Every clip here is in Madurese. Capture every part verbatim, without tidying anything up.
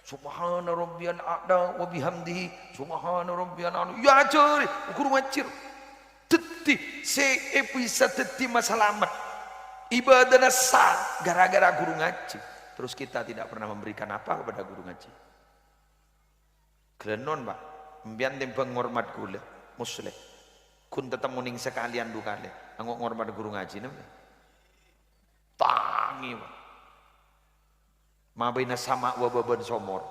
"Subhana rabbiyal a'la wa bihamdihi, subhana rabbiyal a'la." Ya ajârè, ghuru ngajhi. Dhâddhi, sè bisa dhâddhi masalamet. Ibadana sah gara-gara ghuru ngajhi. Terus kita tidak pernah memberikan apa kepada ghuru ngajhi. Ghâlânon, Pak. Empèyan tèmbhâng ngormat ghulâ, Musleh. Ghun tatemmo nèng sakalèyan du kalè. Anggo ngormat ghuru ngajhi, napa? Tangè, Pak. Mabâina sama' wa bâbân somor.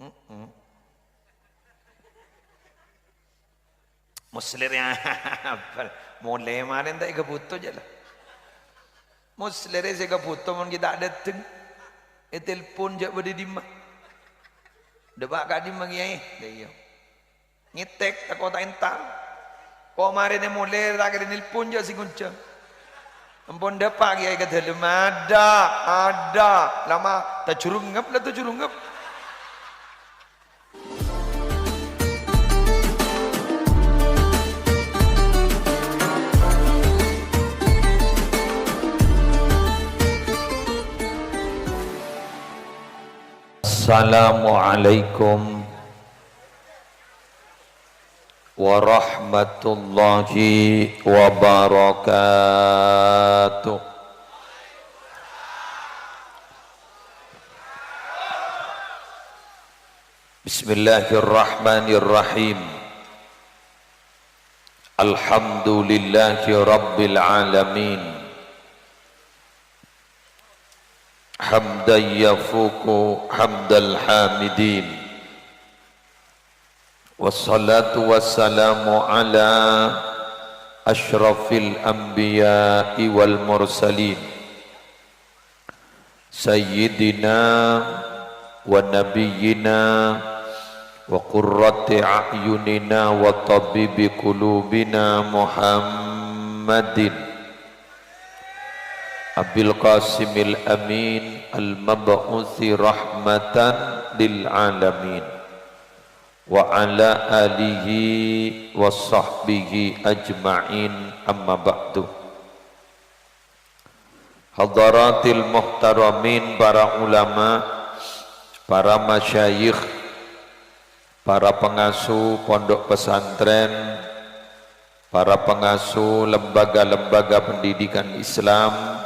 Mm-mm. Musleh rè abâl. Molè marèn ta' èghâbhuto jâ' la. Musleh rè sè èghâbhuto mon ghi' ta' dâteng. Ètelpon jâ' bâdâ è dimma. "Dâpa' ka'dimma, Kèyaè?" "Iyâ." Ngètèk, tako' ta' entar. Ko' marèna molè, ta' kèra nelpon jâ' sè ngonjhâng. Ampon dâpa' Kèyaè ka dâlem. Adâ', adâ'. Lama tajurungep la tajurungep. Assalamualaikum warahmatullahi wabarakatuh. Bismillahirrahmanirrahim. Alhamdulillahi rabbil alamin. Hamdan yafuqu hamdal hamidin. Wassalatu wassalamu ala asyrafil anbiya'i wal mursalin. Sayyidina wa nabiyyina wa qurrati a'yunina wa tabibi qulubina Muhammadin Abil Qasimil Amin al-mab'usi rahmatan lil alamin. Wa ala alihi wa sahbihi ajma'in, amma ba'du. Hadaratil muhtaramin, para ulama, para masyayikh, para pengasuh pondok pesantren, para pengasuh lembaga-lembaga pendidikan Islam,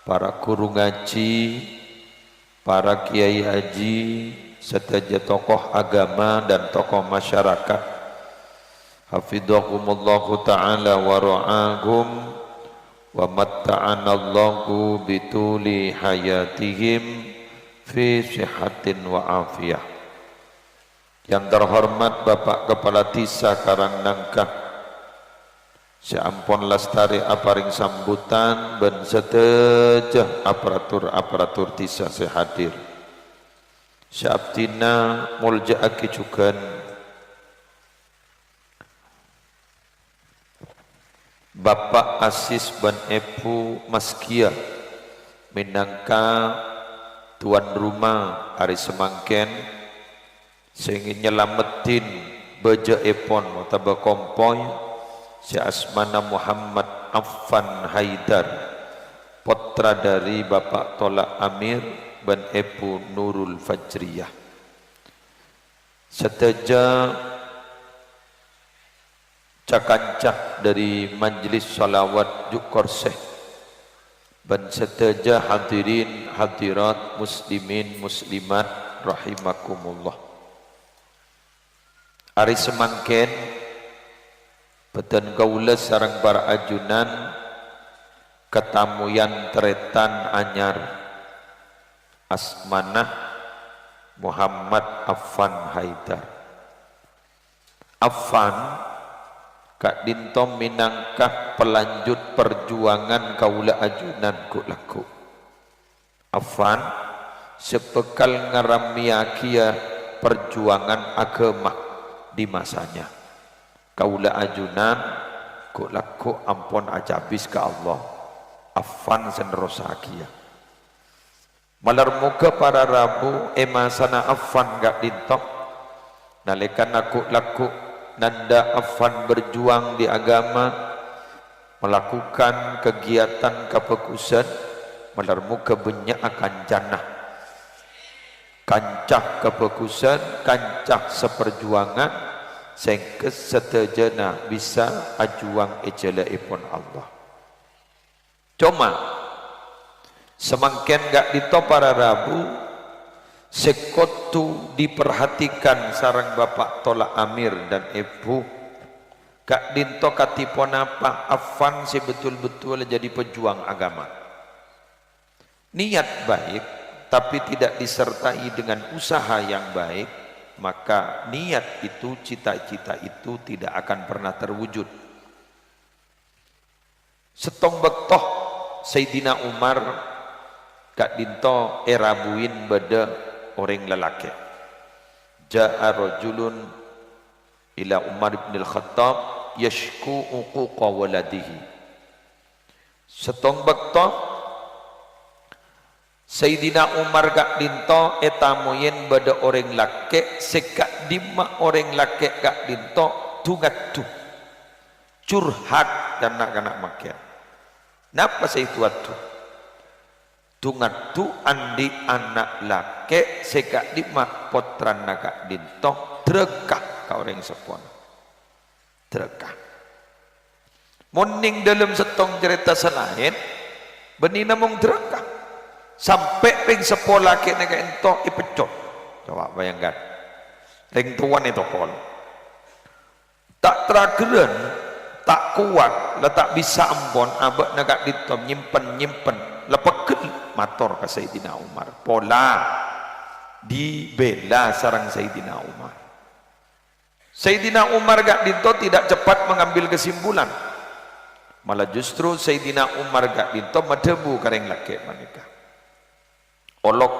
para guru ngaji, para kiai haji, sadhâjâ tokoh agama dan tokoh masyarakat. Hafidhakumullahu ta'ala wa ra'ahum, wa matta'anallahu bituli hayatihim fi sihatin wa afiyah. Yang terhormat Bapak Kepala Desa Karangnangka, sè ampon lastarè aparèng sambutan bân sadhâjâ aparatur-aparatur desa sè hadir. Sè abdhina molja'aghi jhughân Bapak Asis bân Èbhu Maskia mènangka tuan rumah arè samangkèn, sè nyalameddhin bhâjâèpon otabâ kompoy sè asmana Muhammad Affan Haidar, pottra dhâri Bapak Tolak Amir bân Èbhu Nurul Fajriyah. Sadhâjâ ca-kanca dhâri Majelis Shalawat Jhukorsè, bân sadhâjâ hadirin hadirat muslimin muslimat rahimakumullah. Arè samangkèn, bâdân kaulâ sareng para ajunan katamoyan tarètan anyar, asmana Muhammad Affan Haidar. Affan ka'dinto mènangka palanjut parjuwangan kaulâ ajunan ghu'-lagghu'. Affan sè bhâkal ngarammèyaghiyâ parjuwangan aghâma di masanya. Kaulâ ajunan ghu'-lagghu' ampon acabis ka Allah. Affan sè nerrossaghiyâ. Malar moghâ para rabu è masana Affan ka'dinto, nalèkana ghu'-lagghu' nandhâ Affan berjuang di agama, melakukan kegiatan kabhâghusân, malar moghâ bânnya'a kancana. kanca kabhâghusân, kanca saparjuwângan, sèngghâ sadhâjâna bisa ajuwâng è jhâlâèpon Allah. Coma, samangkèn ka'dinto para rabu sè kodhu diperhatikan sareng Bapa' tola Amir dan Èbhu, ka'dinto kadhi ponapa Affan sè betul-betul jadi pejuang agama. Niat baik, tapi tidak disertai dengan usaha yang baik, maka niat itu, cita-cita itu tidak akan pernah terwujud. Sèttong bâkto Sayyidina Umar ka'dinto èrabuin bâdâ orèng lalakè'. Ja'a rajulun ila Umar ibnil Khattab yashku uquqa waladihi. Sèttong bâkto Sayyidina Umar ka'dinto ètamoyèn bâdâ orèng lakè' sè ka'dimma orèng lakè' ka'dinto du-ngaddu, curhat ka na'-kana' mangkèn. Napa sè èdu-addu? Du-ngaddu andi' ana' lakè' sè ka'dimma pottrana ka'dinto drâka ka orèng seppona. Drâka. Mon neng dâlem sèttong carèta sè laèn, bânnè namong drâka. Sampè' rèng seppo lakè'na ka'dinto èpeccot. Coba bayangkan. Rèng towana ètokol. Ta' traghârân, ta' kowat, la ta' bisa ampon abâ'na ka'dinto nyèmpen-nyèmpen. La pegghel mator ka Sayyidina Umar. Pola dibela sareng Sayyidina Umar. Sayyidina Umar ka'dinto tidak cepat mengambil kesimpulan. Malah justru Sayyidina Umar ka'dinto madhâbu ka rèng lakè' panèka. Olok,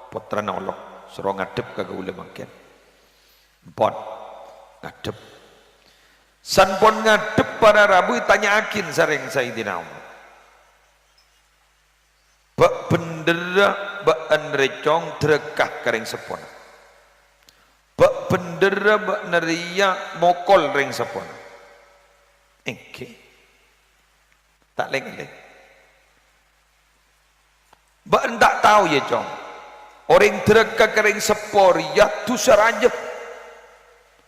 pottrana Olok, soro ngadhep ka kaulâ mangkèn. Empon, ngadhep. Sampon ngadhep para rabu ètanya'aghi sareng Sayyidina Umar. Bâ' bhendherra bâ'na rèya, Cong, drâka ka rèng seppona? Bâ' bhendherra bâ'na rèya mokol rèng seppona? Èngghi. Ta' lèng-lèng. Bâ'na ta' tao, yâ, Cong? Orèng drâka ka rèng seppo rèya dhusa rajâ.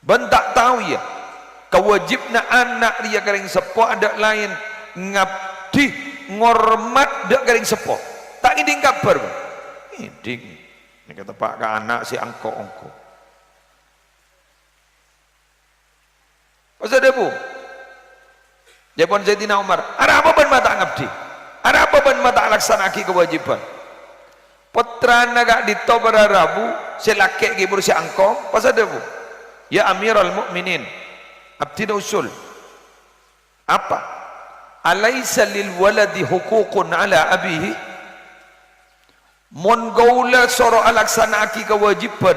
Bâ'na ta' tao, yâ, kawâjibhânna ana' rèya ka rèng seppo adâ' laèn ngabdi, ngormat dâ' ka rèng seppo. Ta' ngèdhing kabhâr, Bâ? Ngèdhing. Nèka teppa' ka ana' sè angko-ongko. Pas adhâbu, jâwâbbhân Sayyidina Umar, "Arapa bâ'na ma' ta' ngabdi? Arapa bâ'na ma' ta' alaksana'aghi kawâjibhân?" Pottrana ka'dinto para rabu, sè lakè' ghi' buru sè angko, pas adhâbu, "Ya Amiral Mukminin, abdhina usul." "Apa?" "Alaisa lil waladi huququn ala abihi?" Mon kaulâ soro alaksana'aghi kawâjibhân,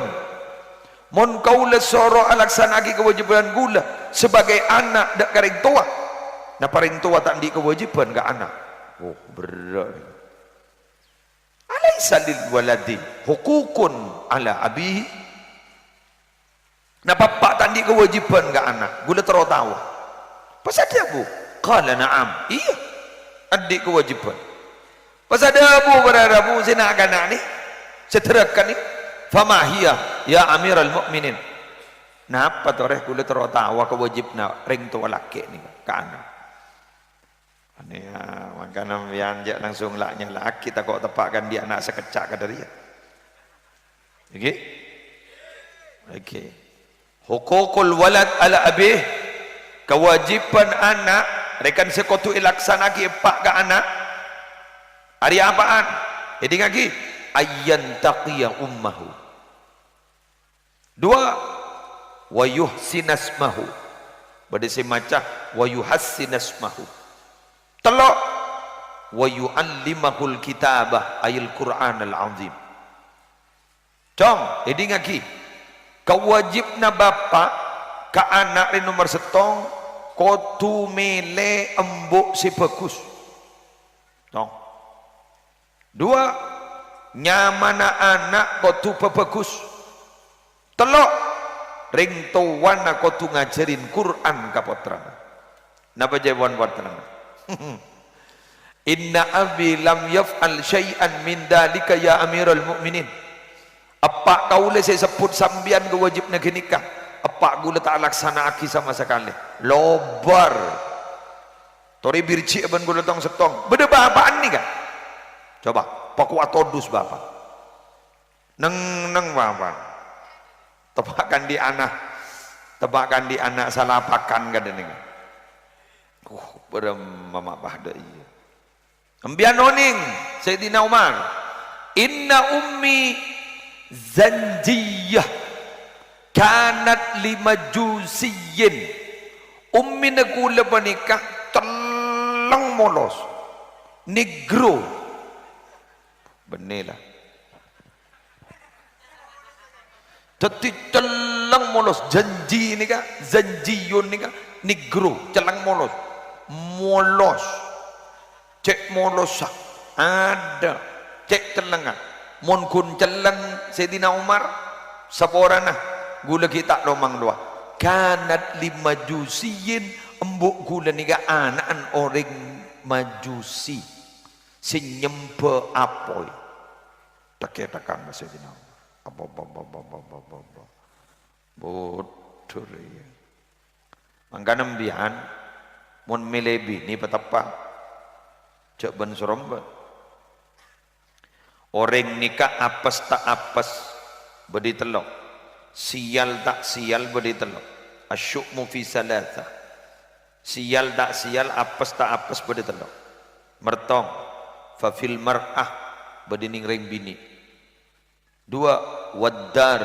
mon kaulâ soro alaksana'aghi kawâjibhân kaulâ sabâgâi ana' dâ' ka rèng towa, napa rèng towa ta' andi' kawâjibhân ka ana'? Oh, berrâ'. "Alaisa lil waladi huququn ala abihi?" Napa eppa' ta' andi' kawâjibhân ka ana'? Ghulâ terro taowa. Pas adhâbu, "Qala na'am." Iyâ, andi' kawâjibhân. Pas adhâbu para rabu sè na'-kana' nè, sè dhârâka nè, "Fama hiya, ya Amiral Mukminin?" Napa torè ghulâ terro taowa kawâjibhânna rèng towa lakè' nè ka ana'? Anèya, mangkana sampèyan jhâ' langsung la-nyala'aghi, tako' teppa' ka andi' ana' sakècca' kadâ' rèya. Èngghi? Oke. Huququl walad ala abih, kawâjibhân ana', rèkan sè kodhu èlaksana'aghi eppa' ka ana'. Arèya apa'an? Èdingngaghi, "Ayyan taqiya ummahu." Dua, "Wa yuhsinasmahu." Bâdâ sè maca, "Wa yuhassinasmahu." Tello', "Wa yu'allimahul kitabah ayil Qur'anal azim." Cong, èdingngaghi. Kawâjibhânna bapa' ka ana' rè nomer sèttong, kodhu mèlè embu' sè bhâghus. Cong. Dua, nyamana ana' kodhu bhâbhâghus. Tello', rèng towana kodhu ngajhârin Qur'an ka pottrana. Napa jâwâbbhân pottrana? "Inna abi lam yaf'al syai'an min dzalika ya Amiral Mukminin." Eppa' kaulâ sè èsebbhut sampèyan kawâjibhânna ghânèka, eppa' kaulâ ta' alaksana'aghi sama sakalè. Lobâr. Torè birji'â bân kaulâ tong-settong. Bâdâ bapa'na nèka. Coba, pakowat todus bapa'. Neng-neng bapa'. Teppa' kandhi ana'. Teppa' kandhi ana' salapakan kadhâng nèka. Uh, bârâmma ma' padâ iyâ. Sampèyan onèng, Sayyidina Umar, "Inna ummi zanjiyyah kanat li majusiyyin." Ummina kaulâ panèka cellèng molos, negro. Bânnè la. Dhâddhi cellèng molos, janji nèka, zanjiyyun nèka, negro, cellèng molos. Molos. Cè' molossa. Adâ'. Cè' cellèngnga. Mon ghun cellèng Sayyidina Umar, saporana, kaulâ ghi' ta' lomang rowa. Kanat li majusiyyin, embu' kaulâ nèka ana'na orèng Majusi sè nyembâ apoy. Tek-kèttekan Sayyidina Umar. Apa, apa, apa, apa, apa, apa, apa. Bodhâ rèya. Mangkana sampèyan, mon mèlè binè pateppa', jhâ' bân-sarombân. Orèng nèka apes ta' apes, bâdâ tello'. Siyal ta' siyal, bâdâ tello'. Asyu'mu fi salasah. Siyal ta' siyal, apes ta' apes, bâdâ tello'. Mertong, fa fil mar'ah, bâdâ nèng rèng binè'. Dua, waddar,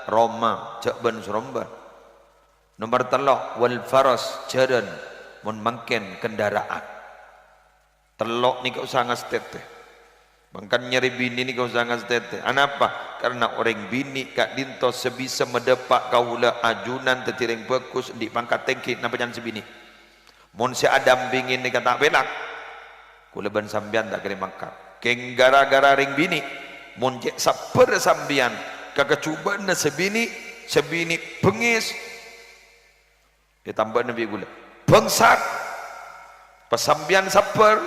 roma, jhâ' bân-sarombân. Nomer tello', wal faras, jhârân, mon mangkèn kendaraan. Tello' nèka osa ngastètè. Mangkana nyarè binè nèka osa ngastètè. Anapa? Karna orèng binè' ka'dinto sè bisa madâpa' kaulâ ajunan dhâddhi rèng bhâghus, andi' pangkat tèngghi, napa can sè binè'? Mon sè adampingè nèka ta' pèlak, kaulâ bân sampèyan ta' kèra mangkat. Kèng ghârâ-ghârâ rèng binè', mon cè' sabbhârrâ sampèyan ka kajhubâ'ânna sè binè', sè binè' bengngès, ètambâ'âna bi' kaulâ, "Bângsat! Pas sampèyan sabbhâr,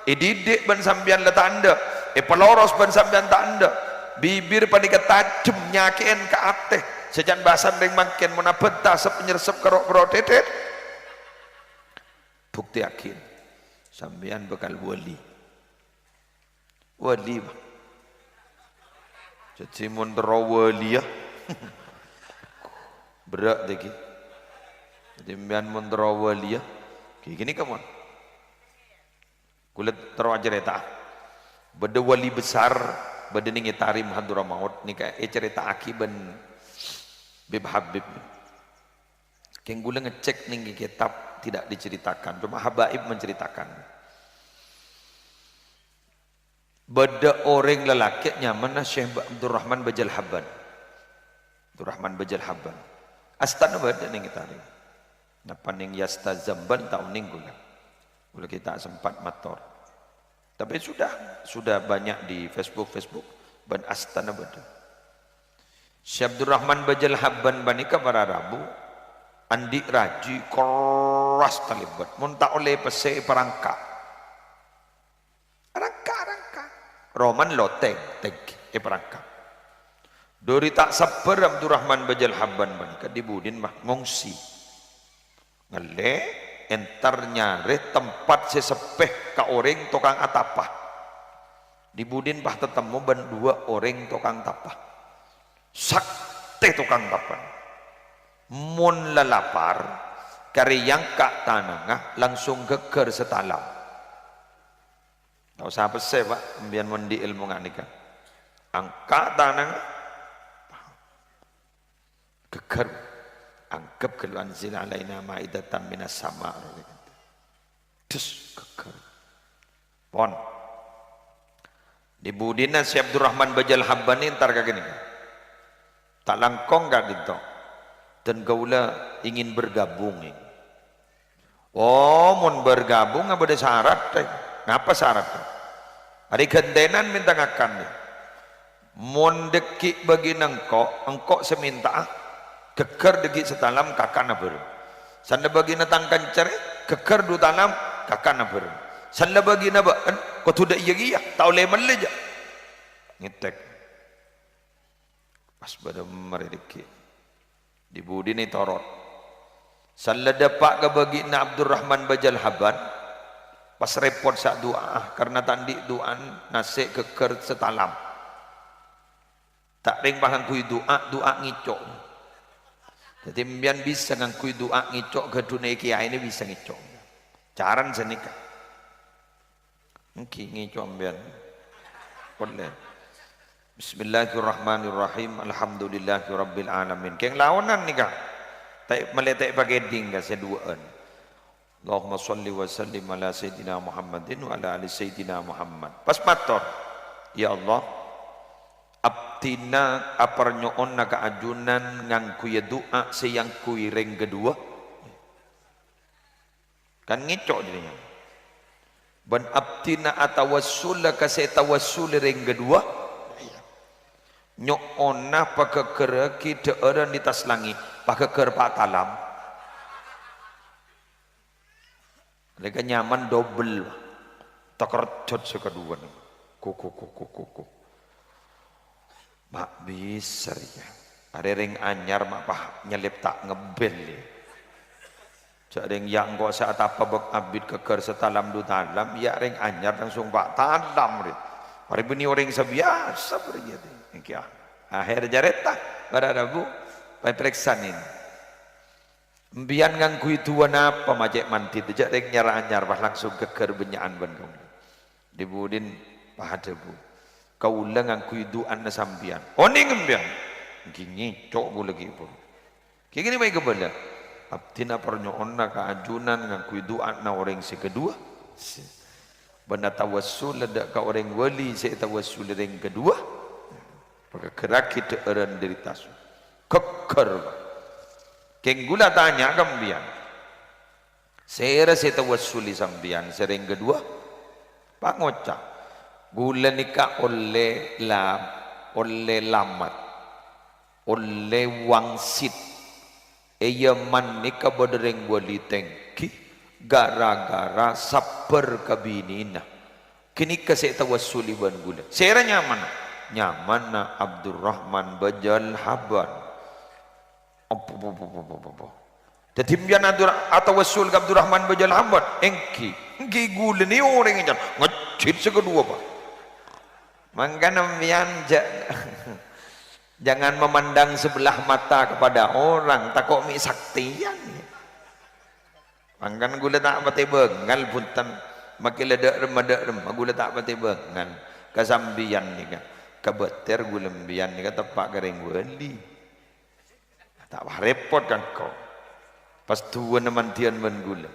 èdidik bân sampèyan la ta' endâ', èpaloros bân sampèyan ta' endâ', bibir panèka tajhem nyakè'è ka atè, sè can bhâsana rèng mangkèn mon abhânta sep-nyersep ka ro'-bâro' dhèdhèt." Buktèyaghi, sampèyan bhâkal wali. Wali, Pak. Dhâddhi mon terro wali, yâ. Berrâ' tèghi. Dhâddhi sampèyan mon terro wali, yâ. Ghi ghânèka, mon. Kaulâ terro acarèta'a. Bâdâ wali besar, bâdâ nèng è Tarim Hadramaut, nèka ècarèta'aghi bân Bib Habib. Kèng kaulâ ngecek nèng kètab tidak diceritakan, cuma habaib menceritakan. Bâdâ orèng lalakè' nyamana Syekh Ba-, Abdurrahman Bajal Habban. Abdurrahman Bajal Habban. Astana bâdâ nèng Tarim. Napa nèng Yasta Zamban ta' onèng kaulâ. Kaulâ ghi' ta' sempat mator. Tapi sudah, sudah banyak di Facebook, Facebook, bân astana bâdâ. Syekh Abdurrahman Bajal Habban panèka para rabu, andi' rajhi kerras talèbât. Mon ta' ollè pèssè èparangka'. Arangka', arangka'. Romana lotèng, tèngghi, èparangka'. Dhâri ta' sabbhâr Abdurrahman Bajal Habban panèka dhi-budhina mah ngongsi. Ngallè, entar nyarè tempat sè seppè ka orèng tokang atapa. Dhi-budhina pas tatemmo bân duwâ' orèng tokang tapa. Saktè tokang tapana. Mon la lapar, karè èangka' tanangnga langsung ghâgghâr satalam. Ta' osa pèssè, Pak, sampèyan mon andi' èlmo nga' nèka. Angka' tanangnga. Ghâgghâr. Anggep ghâllu anzil alaina ma'idatan minas sama'. Des, ghâgghâr. Pon. Dhi-budhina Syekh Abdurrahman Bajal Habban entar ka kènè. Ta' langkong ka'dinto. Dan kaulâ ingin bergabung, ini. Oh, mon bergabung bâdâ saratta. Ngapa saratta? Arè ghântènan mènta ngakan, ya. Mon dhâggi' bâgina engko', engko' sè mènta'a, ghâgghâr dhâggi' satalam kakana bhâreng. Sanna bâgina tang kanca rè, ghâgghâr du talam, kakana bhâreng. Sanna bâgina bâ'na, kodhu dhâ' iyâ kèya, ta' ollè mellè jâ'. Ngètèk. Pas bâdâ marè dhâggi'. Di-budina ètorot. Sallèdâ pa' ka bâgi'na Abdurrahman Bajâl Haban, pas rèpot sè adu'a, karna ta' andi' du'ana sè ghâggâr sè talam. Ta' rèng pas ngangghuy du'a, du'a ngèco'. Dhâddhi, empèyan bisa ngangghuy du'a ngèco' ghâdhuna kèyaèna, bisa ngèco'. Carana sanèka. Èngghi ngèco' empèyan. Polè. Bismillahirrahmanirrahim. Alhamdulillahirabbil alamin. Kèng laonan nèka. Ta' mèlè ta' èpakèdhing ka sè duwâ'ân. Allahumma shalli wa sallim ala sayyidina Muhammadin wa ala ali sayyidina Muhammad. Pas mator, "Ya Allah, abdhina aparnyo'ona ka ajunan ngangghuy du'a sè èangghuy rèng kaduwâ." Kan ngèco' jârèya. "Bân abdhina atawassula ka sè ètawassulè rèng kaduwâ. Nyo'ona paghâggârraghi dhâ'ârân è attas langngè', paghâggâr pa' talam." Lèka nyaman dobel. Takerjot sè kaduwâ nèka. Ko, ko, ko, ko, ko, ko. Ma' bisa rèya. Arè rèng anyar ma' pas nyellèp ta' ngebbel, yâ. Jhâ' rèng yâ engko' sè atapa bâk abit ghâggâr sè talam du talam, yâ rèng anyar langsung pa' talam, rè. Arè bânnè orèng sè biyasa, rè, yâ, tè. Èngghi, ah. Akhèr carèta, para rabu, paparèksanè. Empèyan ngangghuy du'a napa ma' cè' mandhi, jhâ' rèng nyar-anyar, pas langsung ghâggâr bânnya'an bân kaulâ. Di-budina pas adhâbu, "Kaulâ ngangghuy du'ana sampèyan. Onèng empèyan?" "Èngghi ngèco' kaulâ ghi' buru." Kèngèng bhâi kabâlâ. "Abdhina parnyo'ona ka ajunan ngangghuy du'ana orèng sè kaduwâ. Bân atawassul dâ' ka orèng wali sè ètawassulè rèng kaduwâ. Paghâggârraghi dhâ'ârân dâri attas." Ghâggâr, Pak. Kèng kaulâ tanya ka empèyan. Sèra sè ètawassulè sampèyan, sè rèng kaduwâ? Pas ngoca', "Kaulâ nèka ollè la-, ollè lamat, ollè wangsit. È Yaman nèka bâdâ rèng wali tèngghi ghârâ-ghârâ sabbhâr ka binèna. Ghânèka sè ètawassulè bân kaulâ." Sèra nyamana? Nyamana Abdurrahman Bajâl Haban. Apa, apa, apa, apa, apa, apa? Dhâddhi empèyan atur-, atawassul ka Abdurrahman Bajâl Haban? Èngghi. Èngghi kaulâ nèka orèng èncan. Ngejjhit sè kaduwâ, Pak. Mangkana empèyan jhâ', jangan memandang sebelah mata kepada orang, tako' mè' saktèyan. Mangkana kaulâ ta' patè bângal, bhunten. Makkè la dâ' remma, dâ' remma, kaulâ ta' patè bângal. Ka sampèyan nèka, kabâtèr kaulâ empèyan nèka teppa' ka rèng wali. Ta' wah rèpot kan engko'. Pas duwâna mandhiyân bân kaulâ.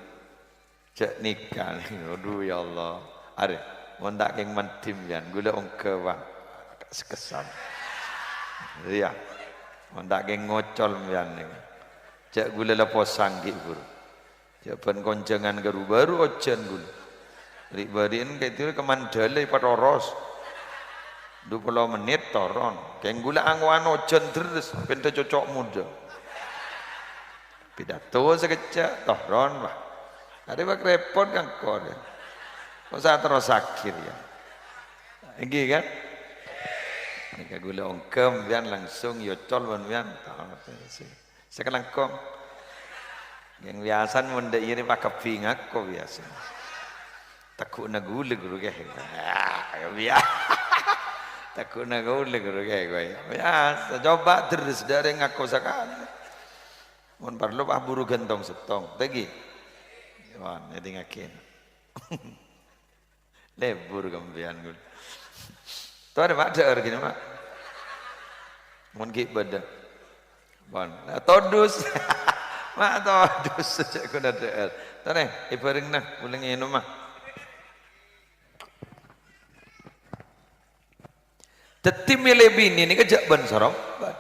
Jhâ' nèka, adhu, ya Allah. Arè, mon ta' kèng mandhi empèyan, kaulâ ongghâ, Pak. Sakessan. Iyâ. Mon ta' kèng ngocol empèyan nèka. Jhâ' kaulâ la posang ghi' buru. Jhâ' bân konjhângan ghâru-bâru ojhân kaulâ. Ri'-bâri'en kèdhir ka Mandalay patoros. Du polo mennit toron. Kèng kaulâ angowan ojhân terros, pènta cocok modâ. Pidato sakejjhâ', toron, wah. Arè bâk rèpot kan engko', yâ. Kok sa terros akhir, yâ. Èngghi, kan? Nèka kaulâ ongghâ empèyan langsung èocol bân empèyan. Sè kalangkong. Yang biasa mon dâ' iyâ rè pakabbhi ngako biasa. Tegghu'na kaulâ ghuru kè. Ah, ya biasa. Tegghu'na kaulâ ghuru kè kowe. Biasa, coba terros dâ' rè ngako sakalè. Mon parlo pas buru ghântong sèttong. Tèngghi. Wan, èdingngaghi. Lebur ka empèyan kaulâ. Torè, Pak, dâ'âr kènè, Pak. Mon ghi' bâdâ. Pon. Nah, todus. Mak, todus. Jhâ' ghuna dâ'âr. Torè, èbhârengna, kaulâ ngènoma. Dhâddhi mèlè binè nèka jhâ' bân sarombhân.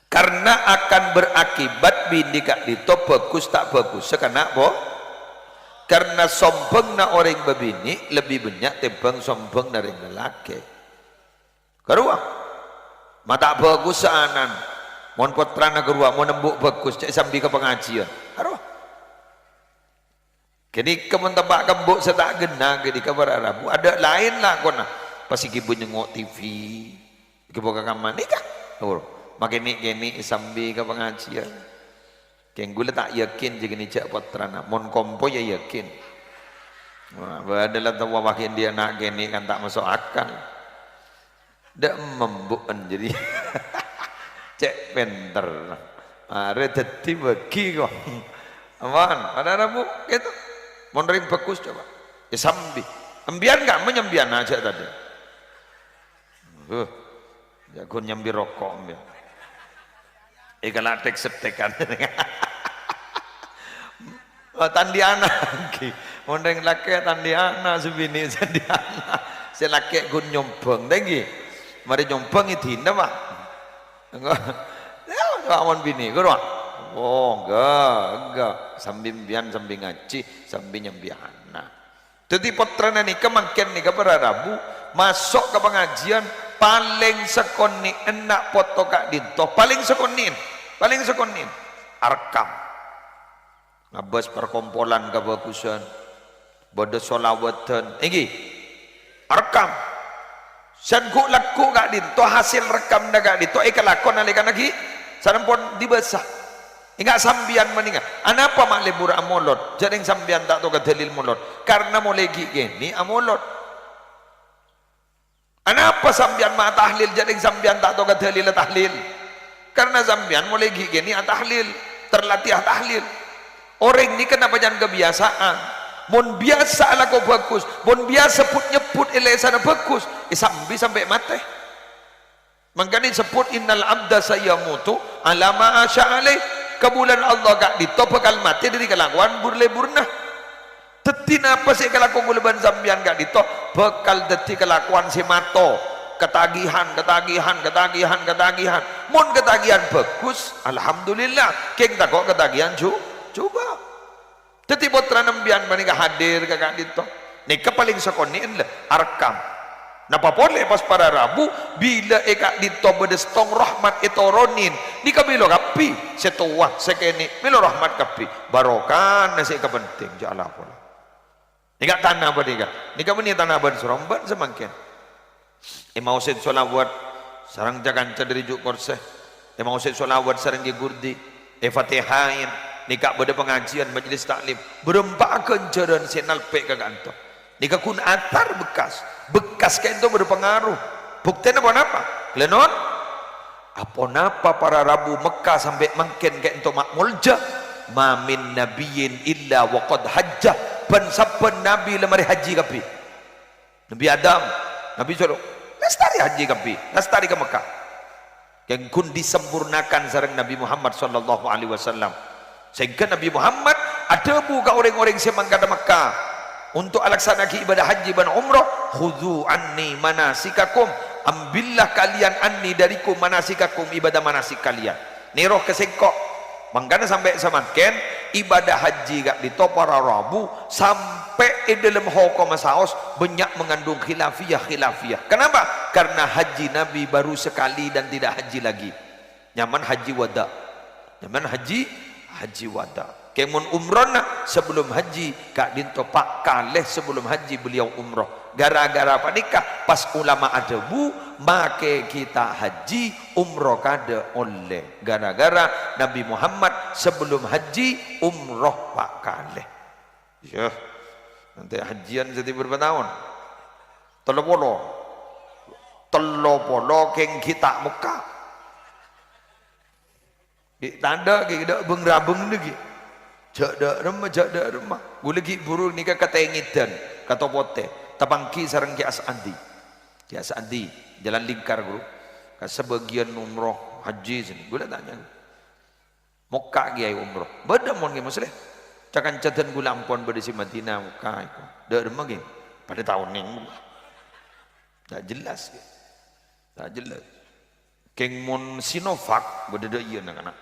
Karena akan berakibat binè ka'dinto bhâghus ta' bhâghussa kana' po-, karena sombhângnga orèng bâbinè lebbi bânnya' tèmbhâng sombhângnga rèng lalakè'. Karowa? Ma' ta' bhâghussa ana'na. Mon pottrana karowa, mon embu' bhâghus, cè' sambi ka pangajiân. Karowa? Ghânèka mon teppa' ka embu' sè ta' ghenna', ghânèka para rabu, adâ' laèn lakona. Pas èghibâ nyengngo' T V, èghibâ ka kamar. Nèka, Oh, makè nè'-kènè' sambi ka pangajiân. Kèng ghulâ ta' yakin jâ' ghânèka jâ' pottrana. Mon kompo ya yakin. Wah, bâdâ la tawa wakè andi' ana' kènè' kan ta' maso' akal. Dâ' membu'en jârèya. Cè' pènter. Arè dhâddhi bâgi kok. Aman, para rabu gitu. Mon rèng bhâghus coba. Ya sambi. Embiyan ka, menyembiyan aja tadi. Huh. Ya ghun nyambi roko' embiyan. Èkalathèk-setthèkan. Oh, tandi'ana. Mon rèng lakè' tandi'ana, sè binè' tandi'ana. Sè lakè' ghun nyombhâng, ta' ènggi. Marè nyombhâng èdina, Pak. Enggak. Ya, Pak, mon binè', ghun, Pak. Oh, enggak, enggak. Sambi embiyan, sambi ngajhi, sambi nyambi ana'. Dhâddhi pottrana nèka mangkèn nèka para rabu, maso' ka pangajiân, palèng sakonè'en na' poto ka'dinto, palèng sakonè'en, palèng sakonè'en. Arekkam. Ngabâs parkompolan kabhâghusân. Bâdâ sholawatan. Ènggi. Arekkam. Sèngko' lagghu' ka'dinto, hasèl rekkamna ka'dinto èkalako nalèkana ghi' sampon dibâsa. Èngga' sampèyan manènga. Anapa ma' lebur amolod? Jhâ' rèng sampèyan ta' tao ka dalil molod. Karna molaè ghi' kènè' amolod. Anapa sampèyan ma' atahlil? Jhâ' rèng sampèyan ta' tao ka dalil atahlil. Karna sampèyan molaè ghi' kènè' atahlil, terlatih atahlil. Orèng nèka napa jhân kabiyasa'an. Mon biyasa alako bhâghus, mon biyasa but-nyebbhut è lèsanna bhâghus, èsambi sampè' matè. Mangkana èsebbhut, "Innal abda sayamutu ala ma asya alaih." Kabulâna Allah ka'dinto bhâkal matè dhâri kalakowan bur-leburna. Dhâddhi napa sè èkalako ghulâ bân sampèyan ka'dinto bhâkal dhâddhi kalakowan sè mato. Katagihan, katagihan, katagihan, katagihan. Mon katagihan bhâghus, alhamdulillah. Kèng tako' katagihan ju-, jhubâ'. Dhâddhi pottrana sampèyan panèka hadir ka ka'dinto. Nèka palèng sakonè'en la, arekkam. Napa polè pas para rabu, bilâ è ka'dinto bâdâ sèttong rahmat ètoronè, nèka mèlo kabbhi, sè towa, sè kènè', mèlo rahmat kabbhi. Barokana sè èkapentèng, jhâ' la pola. Nèka tana panèka. Nèka bânnè tana bân-sarombân samangkèn. Èmaosè sholawat sareng ca-kanca dhâri jhu' korsè. Èmaosè sholawat sareng Kè Ghurdi. Èfatèhaè. Nèka bâdâ pangajiân majlis ta'lim. Bârâmpa'a ghânjhârân sè nalpè' ka ka'dinto. Nèka ghun athar bekkas. Bekkas ka'dinto bâdâ pangaro. Buktèna ponapa? Ghellâ' non. Aponapa para rabu Mekka sampè' mangkèn ka'dinto ma' molja? Ma min nabiyyin illa wa qad hajja. Bân-sabbhân nabi la marè hajji kabbhi. Nabi Adam, Nabi Solo, lastarè hajji kabbhi, lastarè ka Mekka. Kèng ghun disempurnakan sareng Nabi Muhammad sallallahu alaihi wasallam. Sehingga Nabi Muhammad adhâbu ka orèng-orèng sè mangkada Mekka, "Untuk alaksana'aghi ibadah hajji bân umroh, khudzu anni manasikakum, ambillah kalian anni dariku manasikakum, ibadah manasik kalian." Nèro ka sèngko'. Mangkana sampè' samangkèn, ibadah hajji ka'dinto para rabu sampè' è dâlem hokomma saos bânnya' mengandung khilafiyah-khilafiyah. Kenapa? Karena hajji Nabi baru sekali dan tidak hajji lagi. Nyamana hajji wada. Nyamana hajji, hajji wada. Kèng mon umrohna sebelum hajji, ka'dinto pa' kalè sebelum hajji beliau umroh. Gara-gara panèka, pas ulama adhâbu, "Makè kita hajji, umroh kadâ' ollè." Gara-gara Nabi Muhammad sebelum hajji, umroh pa' kalè. Yah, nanti hajjian sè bârâmpa taon? Tello polo. Tello polo kèng ghi' ta' mokka'. Ghi' tandhâ ghi' dâ' bâng-rabâng nèka ghi'. Jhâ' dâ' remma, jhâ' dâ' remma. Ghulâ ghi' buru nèka katèngèdhân, ka Topotè. Tapangghi sareng Kè As'adi. Kè As'adi, Jalan Lingkar, ghuru. Ka sabâgiyân umroh hajji sènè. Ghulâ tanya. Mokka' kèyaè umroh. Bâdâ mon Kè Musleh. Ca-kanca dân ghulâ ampon bâdâ sè Madinah mokka' èko. Dâ' remma ghi'. Padâ taonèng. Ta' jelas ghi'. Ta' jelas. Kèng mon Sinovac, bâdâ dâ' iyâ na'-kana'.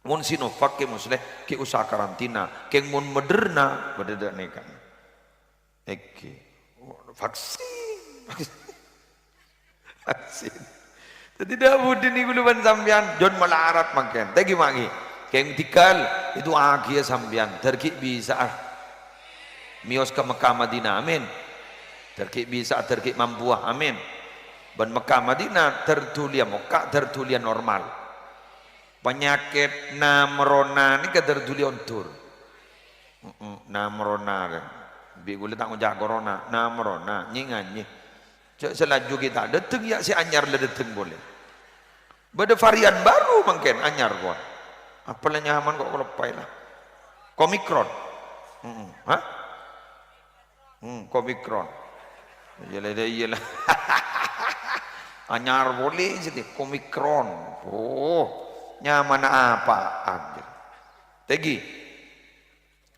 Mon Sinovac Kè Musleh, ghi' osa karantina. Kèng mon Moderna, bâdâ dâ' nèka. Èngghi. Vaksin. Vaksin. Dhâddhi dâ' budi nèko ghulâ bân sampèyan, jhân malarat mangkèn. Ta' ghi' ma' ghi'. Kèng dhika, èdu'aaghiyâ sampèyan. Dâr ghi' bisa'a. Mèyos ka Mekka Madinah. Amin. Dâr ghi' bisa'a, dâr ghi' mampuwâ. Amin. Bân Mekkah Madinah dâr dhuliyâ mokka', dâr dhuliyâ normal. Panyakèt namrona nèka dâr dhuliyâ ondur. Heeh, namrona. Bi' ghulâ ta' ngoca' corona, namrona, nyè-nganyè. Jhâ' sè laju ghi' ta' dâteng, yâ sè anyar la dâteng polè. Bâdâ varian baru mangkèn, anyar pon. Apa la nyamana kok kaloppaè la? Komikron. Heeh. Hah? Hmm, Komikron. Iyâ la, iyâ la. Anyar polè sè Komikron. Oh, nyamana apa'an. Tèngghi.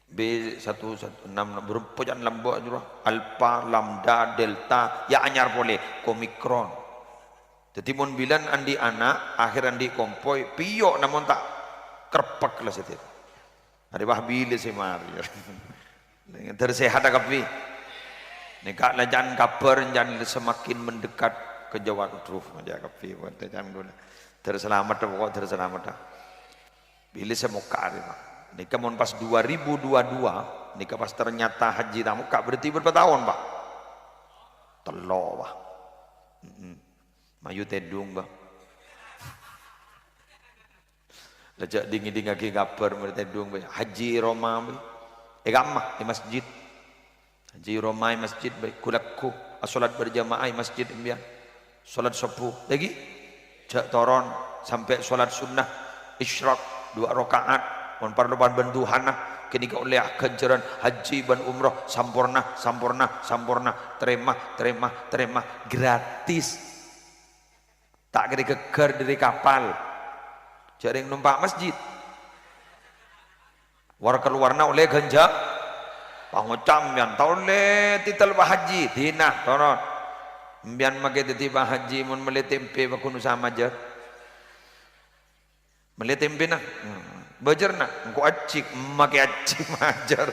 B satu satu enam, bârâmpa can lambâ' jârowa. Alpha, Lambda, Delta, yâ anyar polè, Komikron. Dhâddhi mon bilân andi' ana', akhèr andi' kompoy, pèyo' namong ta' kreppek la satèya. Arè wah bilâ sè marè. Dâr sehat kabbhi. Nèka la can kabhâr can semakin mendekat ke Jawa. Aduh, ya kabbhi, can ghulâ. Dâr salamet, pokok dâr salamet. Bilâ sè mokka' arè, Pak. Nèka mon pas dua ribu dua dua, nèka pas ternyata haji ta' mokka', berarti bârâmpa taon, Pak? Tello', Pak. Mm-mm. Mayu tèdung, Pak. La jhâ' ding-ngèdingngaghi kabhâr marè tèdung, Pak. Haji è roma, Pak. È kamma, è masjid. Haji è roma è masjid, bhâi, ghu-lagghu, asholat berjamaah è masjid embiyan. Sholat subuh, lagi? Jhâ' toron sampè' sholat sunnah isyraq dua rakaat, mon parlo bân duhana, ghânèka ollè ghânjhârân haji bân umroh samporna, samporna, samporna, tarèma, tarèma, tarèma, gratis. Ta' kèra ghâggâr dâri kapal. Jhâ' rèng nompa' masjid. War-kalowarna ollè ghânjhâ-, pangoca' embiyan, ta' ollè titel Pak Haji, dina, toron. Embiyan makè dhâddhi Pak Haji, mon mellè tèmpè, paggun osa majâr. Mellè tèmpèna, hmm, bâjârna, engko' ajjhi, makè ajjhi majâr.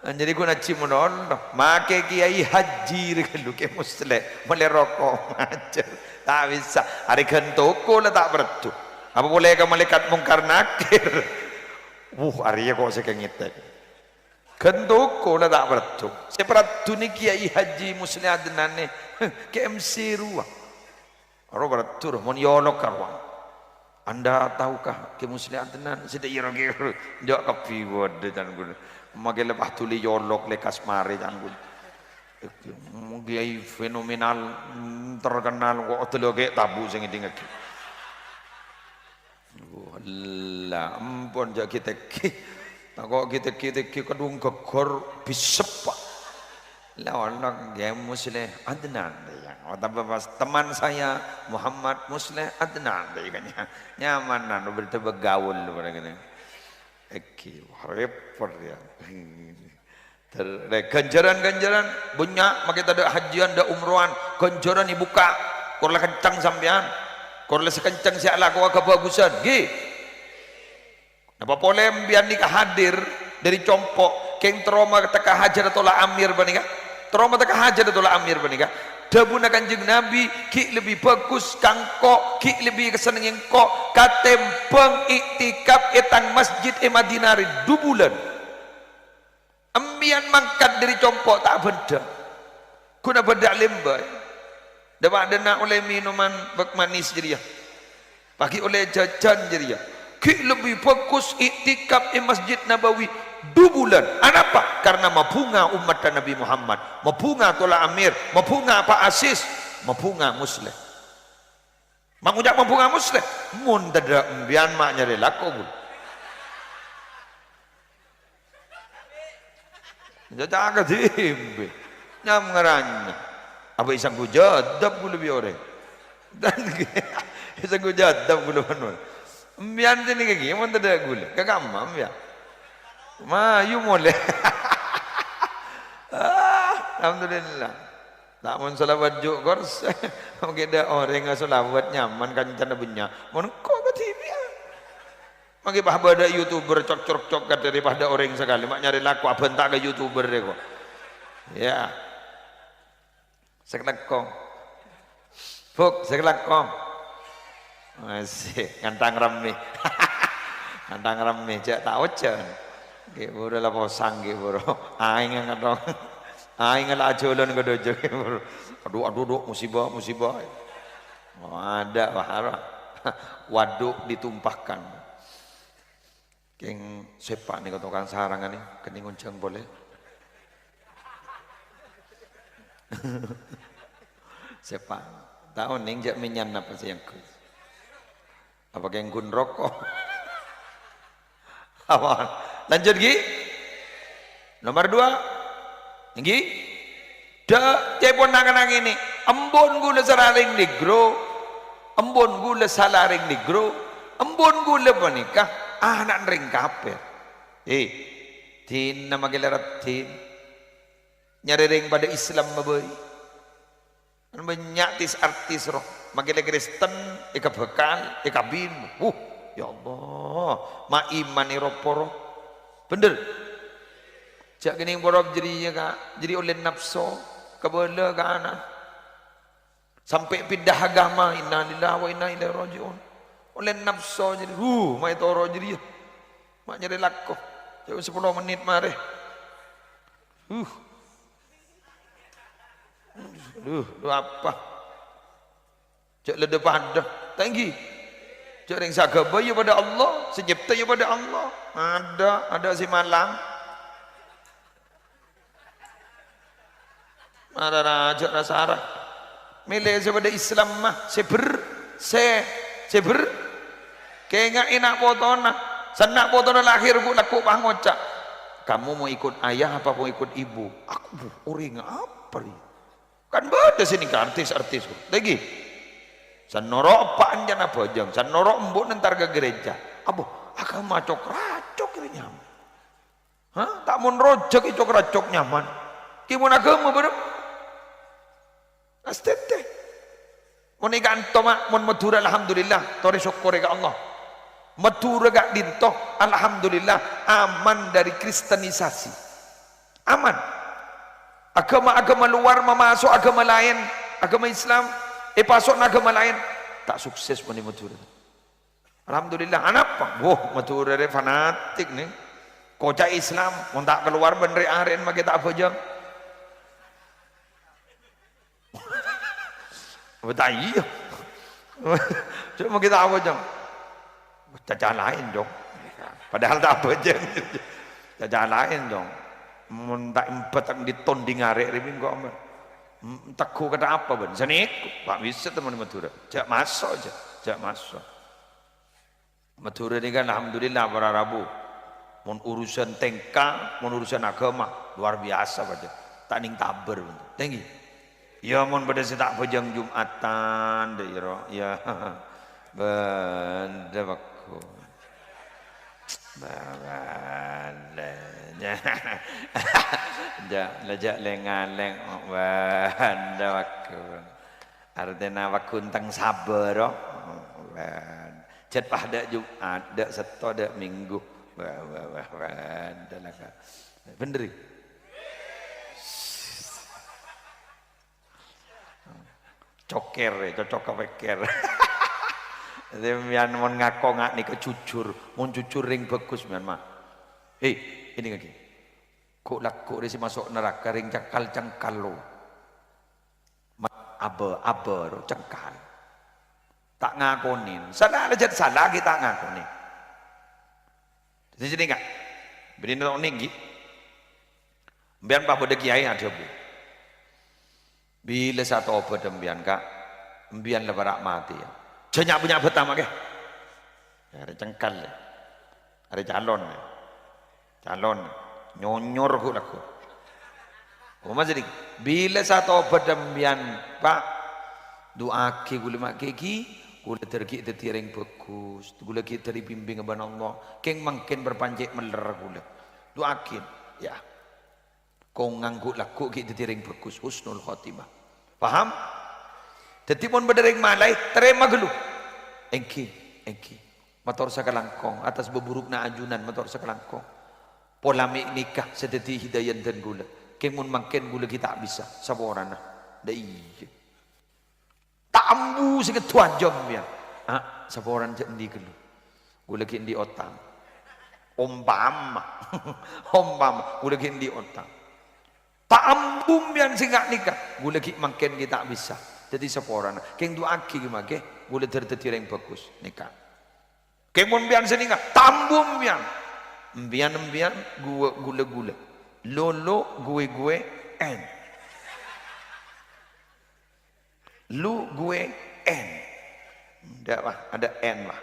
Anjâri ghun ajjhi monono, makè Kèyaè Haji rè ghâllu Kè Musleh, mellè roko' majâr. Ta' bisa, arè ghân toko la ta' pèrdhu. Apa polè ka malaèkat Mungkar Nakir? Wuh, arèya ko' sè kèngètè. Ghân toko la ta' pèrdhu. Sè pèrdhu nè Kèyaè Haji Musleh Adnan nè, K M C rowa. Aro bârâ' dur, mon yolok karowa. "Anda tahukah Kè Musleh Adnan?" Sè dâ' iyâ rowa kèra. Jhâ' kabbhi bâdâ can ghulâ. Makè lèbât dhuli yolok lèkas marè can ghulâ. Kèyaè fenomenal, mm, terkenal, ko' adâlâ kè' tabu' sè ngèdingngaghi. Walla, ampon jhâ' ghi-tèghi. Tako' ghi-tèghi-tèghi kadhung ghâggâr bisep, Pak. La, walla, Kè Musleh Adnan, ya. Otabâ pas teman saya Muhammad Musleh Adnan, ya, kan, ya. Nyamanan, berarti begaul, barang gitu. Èghi, wah, repot, ya. Ter-, ghânjhârân-ghânjhârân bânnya', makè tadâ' hajjiyân, tadâ' umrowan, ghânjhârân èbukka'. Kor la kenceng sampèyan, kor la sakenceng sè alakowa kabhâghusân, ghi. Napa polè embiyan nèka hadir dâri compo', kèng terro mateka Hajaratul Amir panèka? Terro mateka Hajaratul Amir panèka? Dhâbuna Kanjeng Nabi, "Ghi' lebbi bhâghus ka engko', ghi' lebbi èkasennengngè engko' katèmbhâng iktikaf è tang masjid è Madinah rè du bulân." Embiyan mangkat dâri compo' ta' bhendhâ. Ghun abhâdhâ lèmbâ. Dâpa' dâna ollè minoman bâk manis jârèya. Paghi ollè jhâjhân jârèya. Ghi' lebbi bhâghus iktikaf è Masjid Nabawi du bulân. Anapa? Karna mabhunga ommatta Nabi Muhammad. Mabhunga Tola Amir. Mabhunga Pak Asis. Mabhunga Musleh. Ma' ngoca' mabhunga Musleh, mon tadâ' embiyan ma' nyarè lako, Bu. Jaga dimbi. Nyam ngaranya. Apa èsangghu jadab ghulâ bi' orèng? Dan èsangghu jadab ghulâ mon. Embiyan sè nèka ghi, mon tadâ' ghulâ. Ka kamma embiyan. Mayu molè. Ah, alhamdulillah. Ta' mon salawat jhu' korsè. Mangkè dâ' orèng salawat nyaman kancana bânnya'. Mon engko' kadhibi'ân. Mangkè pas bâdâ YouTuber cok-cok-cok kadâ' dâri pas dâ' orèng sakalè. Ma' nyarè lako abhânta ka YouTuber rè ko'. Ya. Sè kalangkong. Buk, sè kalangkong. Masih, ngantang rammè. Ngantang rammè, jhâ' ta' ojhân. Ghi' buru la posang, ghi' buru. Aèng ngatong. Aèng la ajhâlân ka dâjâ. Adhu, adhu, adhu, musibah, musibah. Oh, ada, wah, ara. Waduk ditumpahkan. Kèng sèpa' nèko tokang sarangan nè, kennèng onjhâng polè. Sèpa'. Ta' onèng jhâ' mènyan napa sè èyangghuy. Apa kèng ghun roko'? Apa? Lanjut, ghi. Nomor dua. Ènggi? Dâ', ca'èpon na'-kana' ngènè, embun ghulâ sararèng nègro, embun ghulâ sararèng nègro, embun ghulâ panèka ana'na rèng kafir. Eh, dinna makè la raddhin. Nyarè rèng padâ Islam mabâi. Kan bânnya' tis-artis rowa, makè la Kristen, èkabhâkal, èkabin. Huh, ya Allah, ma' iman è roporo. Bhender? Jhâ' kennèng porop jârèya, Ka'. Jârèya ollè napso, kabâlâ ka ana'. Sampè' pinda agama, innalillahi wa inna ilaihi raji'un. Ollè napso jârèya, huh, ma' ètoro' jârèya. Ma' nyarè lako. Jhâ' sapolo mennit marè. Huh. Duh, duh apa? Jhâ' la dâ-padâ. Ta' ènggi. Jhâ' rèng sè aghâbây ya padâ Allah, sè nyèpta ya padâ Allah. Ada, ada sè malang. Mara rajâ ra-sara. Mèlè sè padâ Islam ma, sè ber-, sè, sè ber-, kènga'è na' potona. Sanna' potona lahir ghu', lagghu' pangoca', "Kamu mau ikut ayah apa mau ikut ibu?" Aku, bu, orèng apa rè? Kan bâdâ sè nèka artis-artis. Lagi. Sanoro' eppa' anjâna abhâjâng, sanoro' embu' nentar ka gereja. Abo, agama cok-racok rè nyaman. Hah? Ta' mon rojâ kè cok-racok nyaman. Kè mon agama bârâmma? Astètè. Mon è ka'dinto, ma', mon Madhurâ, alhamdulillah, torè sokkorè ka Allah. Madhurâ ka'dinto, alhamdulillah, aman dari kristenisasi. Aman. Agama-agama luar mamaso' agama laèn, agama Islam, èpaso'na agama laèn. Ta' sukses mon è Madhurâ. Alhamdulillah, anapa? Woh, Madhurâ rè fanatik, nè. Koca' Islam, mon ta' kalowar bân rè-arè'na makè ta' abhâjâng. Apa ta' iyâ? Cuma kita apa, Jong? Caca laèn, Jong. Padahal ta' apa, Jong. Caca laèn, Jong. Mon ta' embat, ta' ditonding arè' rè minggu, Om. Tegghu kata apa, bân? Sanèko, Pak, bisa teman Madhurâ. Jhâ' maso', jhâ'. Jhâ' maso'. Madhurâ nèka, alhamdulillah, para rabu. Mon urusan tèngka, mon urusan agama, luar biasa padâ. Ta' nèng tabâr, bhunten. Tèngghi. Iyâ, mon padâ sè ta' abhâjâng Jumatan, dâ' iyâ, ro. Iyâ. Bâdâ bhâko. Bâdâ. Jhâ', la jhâ' lèng-ngalèng. Bâdâ bhâko. Artèna paghuntèng sabâr, oh. Bâdâ. Jhât pas dâ' Jum'at, dâ' Sètto, dâ' Minggu. Wah, wah, wah, wah, dâ' la ka-, bhender, è? Cokèr, è, cocok ka pèkkèr. Sampèyan mon ngako nga' nèka jujur, mon jujur rèng bhâghus, sampèyan, ma. Hè, ini lagi. Ghu'-lagghu' rè sè maso' naraka rèng cengkal-cengkal, lo. Ma-, abâ-, abâ, ro, cengkal. Ta' ngakonè. Sala, la jhât sala ghi' ta' ngakonè. Dhâddhi, sènèka. Bâdâ nèng, ghi. Sampèyan pas bâdâ kèyaè adhâbu, "Bilâ sè atobât sampèyan, Ka'? Sampèyan la para' matè, yâ." Jhâ' nya'-bânnya' bhâta, ma', kè. Arè cengkal, yâ. Arè calon, yâ. Calon. Nyonyor ghu'-lagghu'. Omah sèdhing. "Bilâ sè atobât sampèyan, Pa'? Du'aaghi ghulâ, ma', ghi. Ghulâ dâr ghi' dhâddhi orèng bhâghus. Ghulâ ghi' dâr èbimbing bân Allah. Kèng mangkèn bâr pancè' mèller ghulâ. Du'aaghi, yâ." Kongang ghu'-lagghu' ghi' dhâddhi rèng bhâghus, husnul khotimah. Paham? Dhâddhi, mon bâdâ rèng malaè, tarèma ghâllu. Èngghi, èngghi. Mator sakalangkong, atas bâburukna ajunan, mator sakalangkong. Pola mè' nèka sè dhâddhi hidayah dân ghulâ. Kèng mon mangkèn ghulâ ghi' ta' bisa, saporana. Dâ' iyâ. Ta' ambu sè kedduwâ jam, yâ. Ah, saporana jhâ' andi' ghâllu. Ghulâ ghi' andi' otang. Ompama. Ompama. Ghulâ ghi' andi' otang. Ta' ambu empèyan sè nga' nèka. Ghulâ ghi' mangkèn ghi' ta' bisa dhâddhi saporana. Kèng du'aaghi ghi' mangkè, ghulâ dhâr dhâddhi orèng bhâghus nèka. Kèng mon empèyan sè nèka, ta' ambu empèyan. Empèyan, empèyan, ghulâ, ghulâ, ghulâ. Lo, lo, ghue, ghue, en. Lu, gue, en. Ndak, wah, ada en, wah.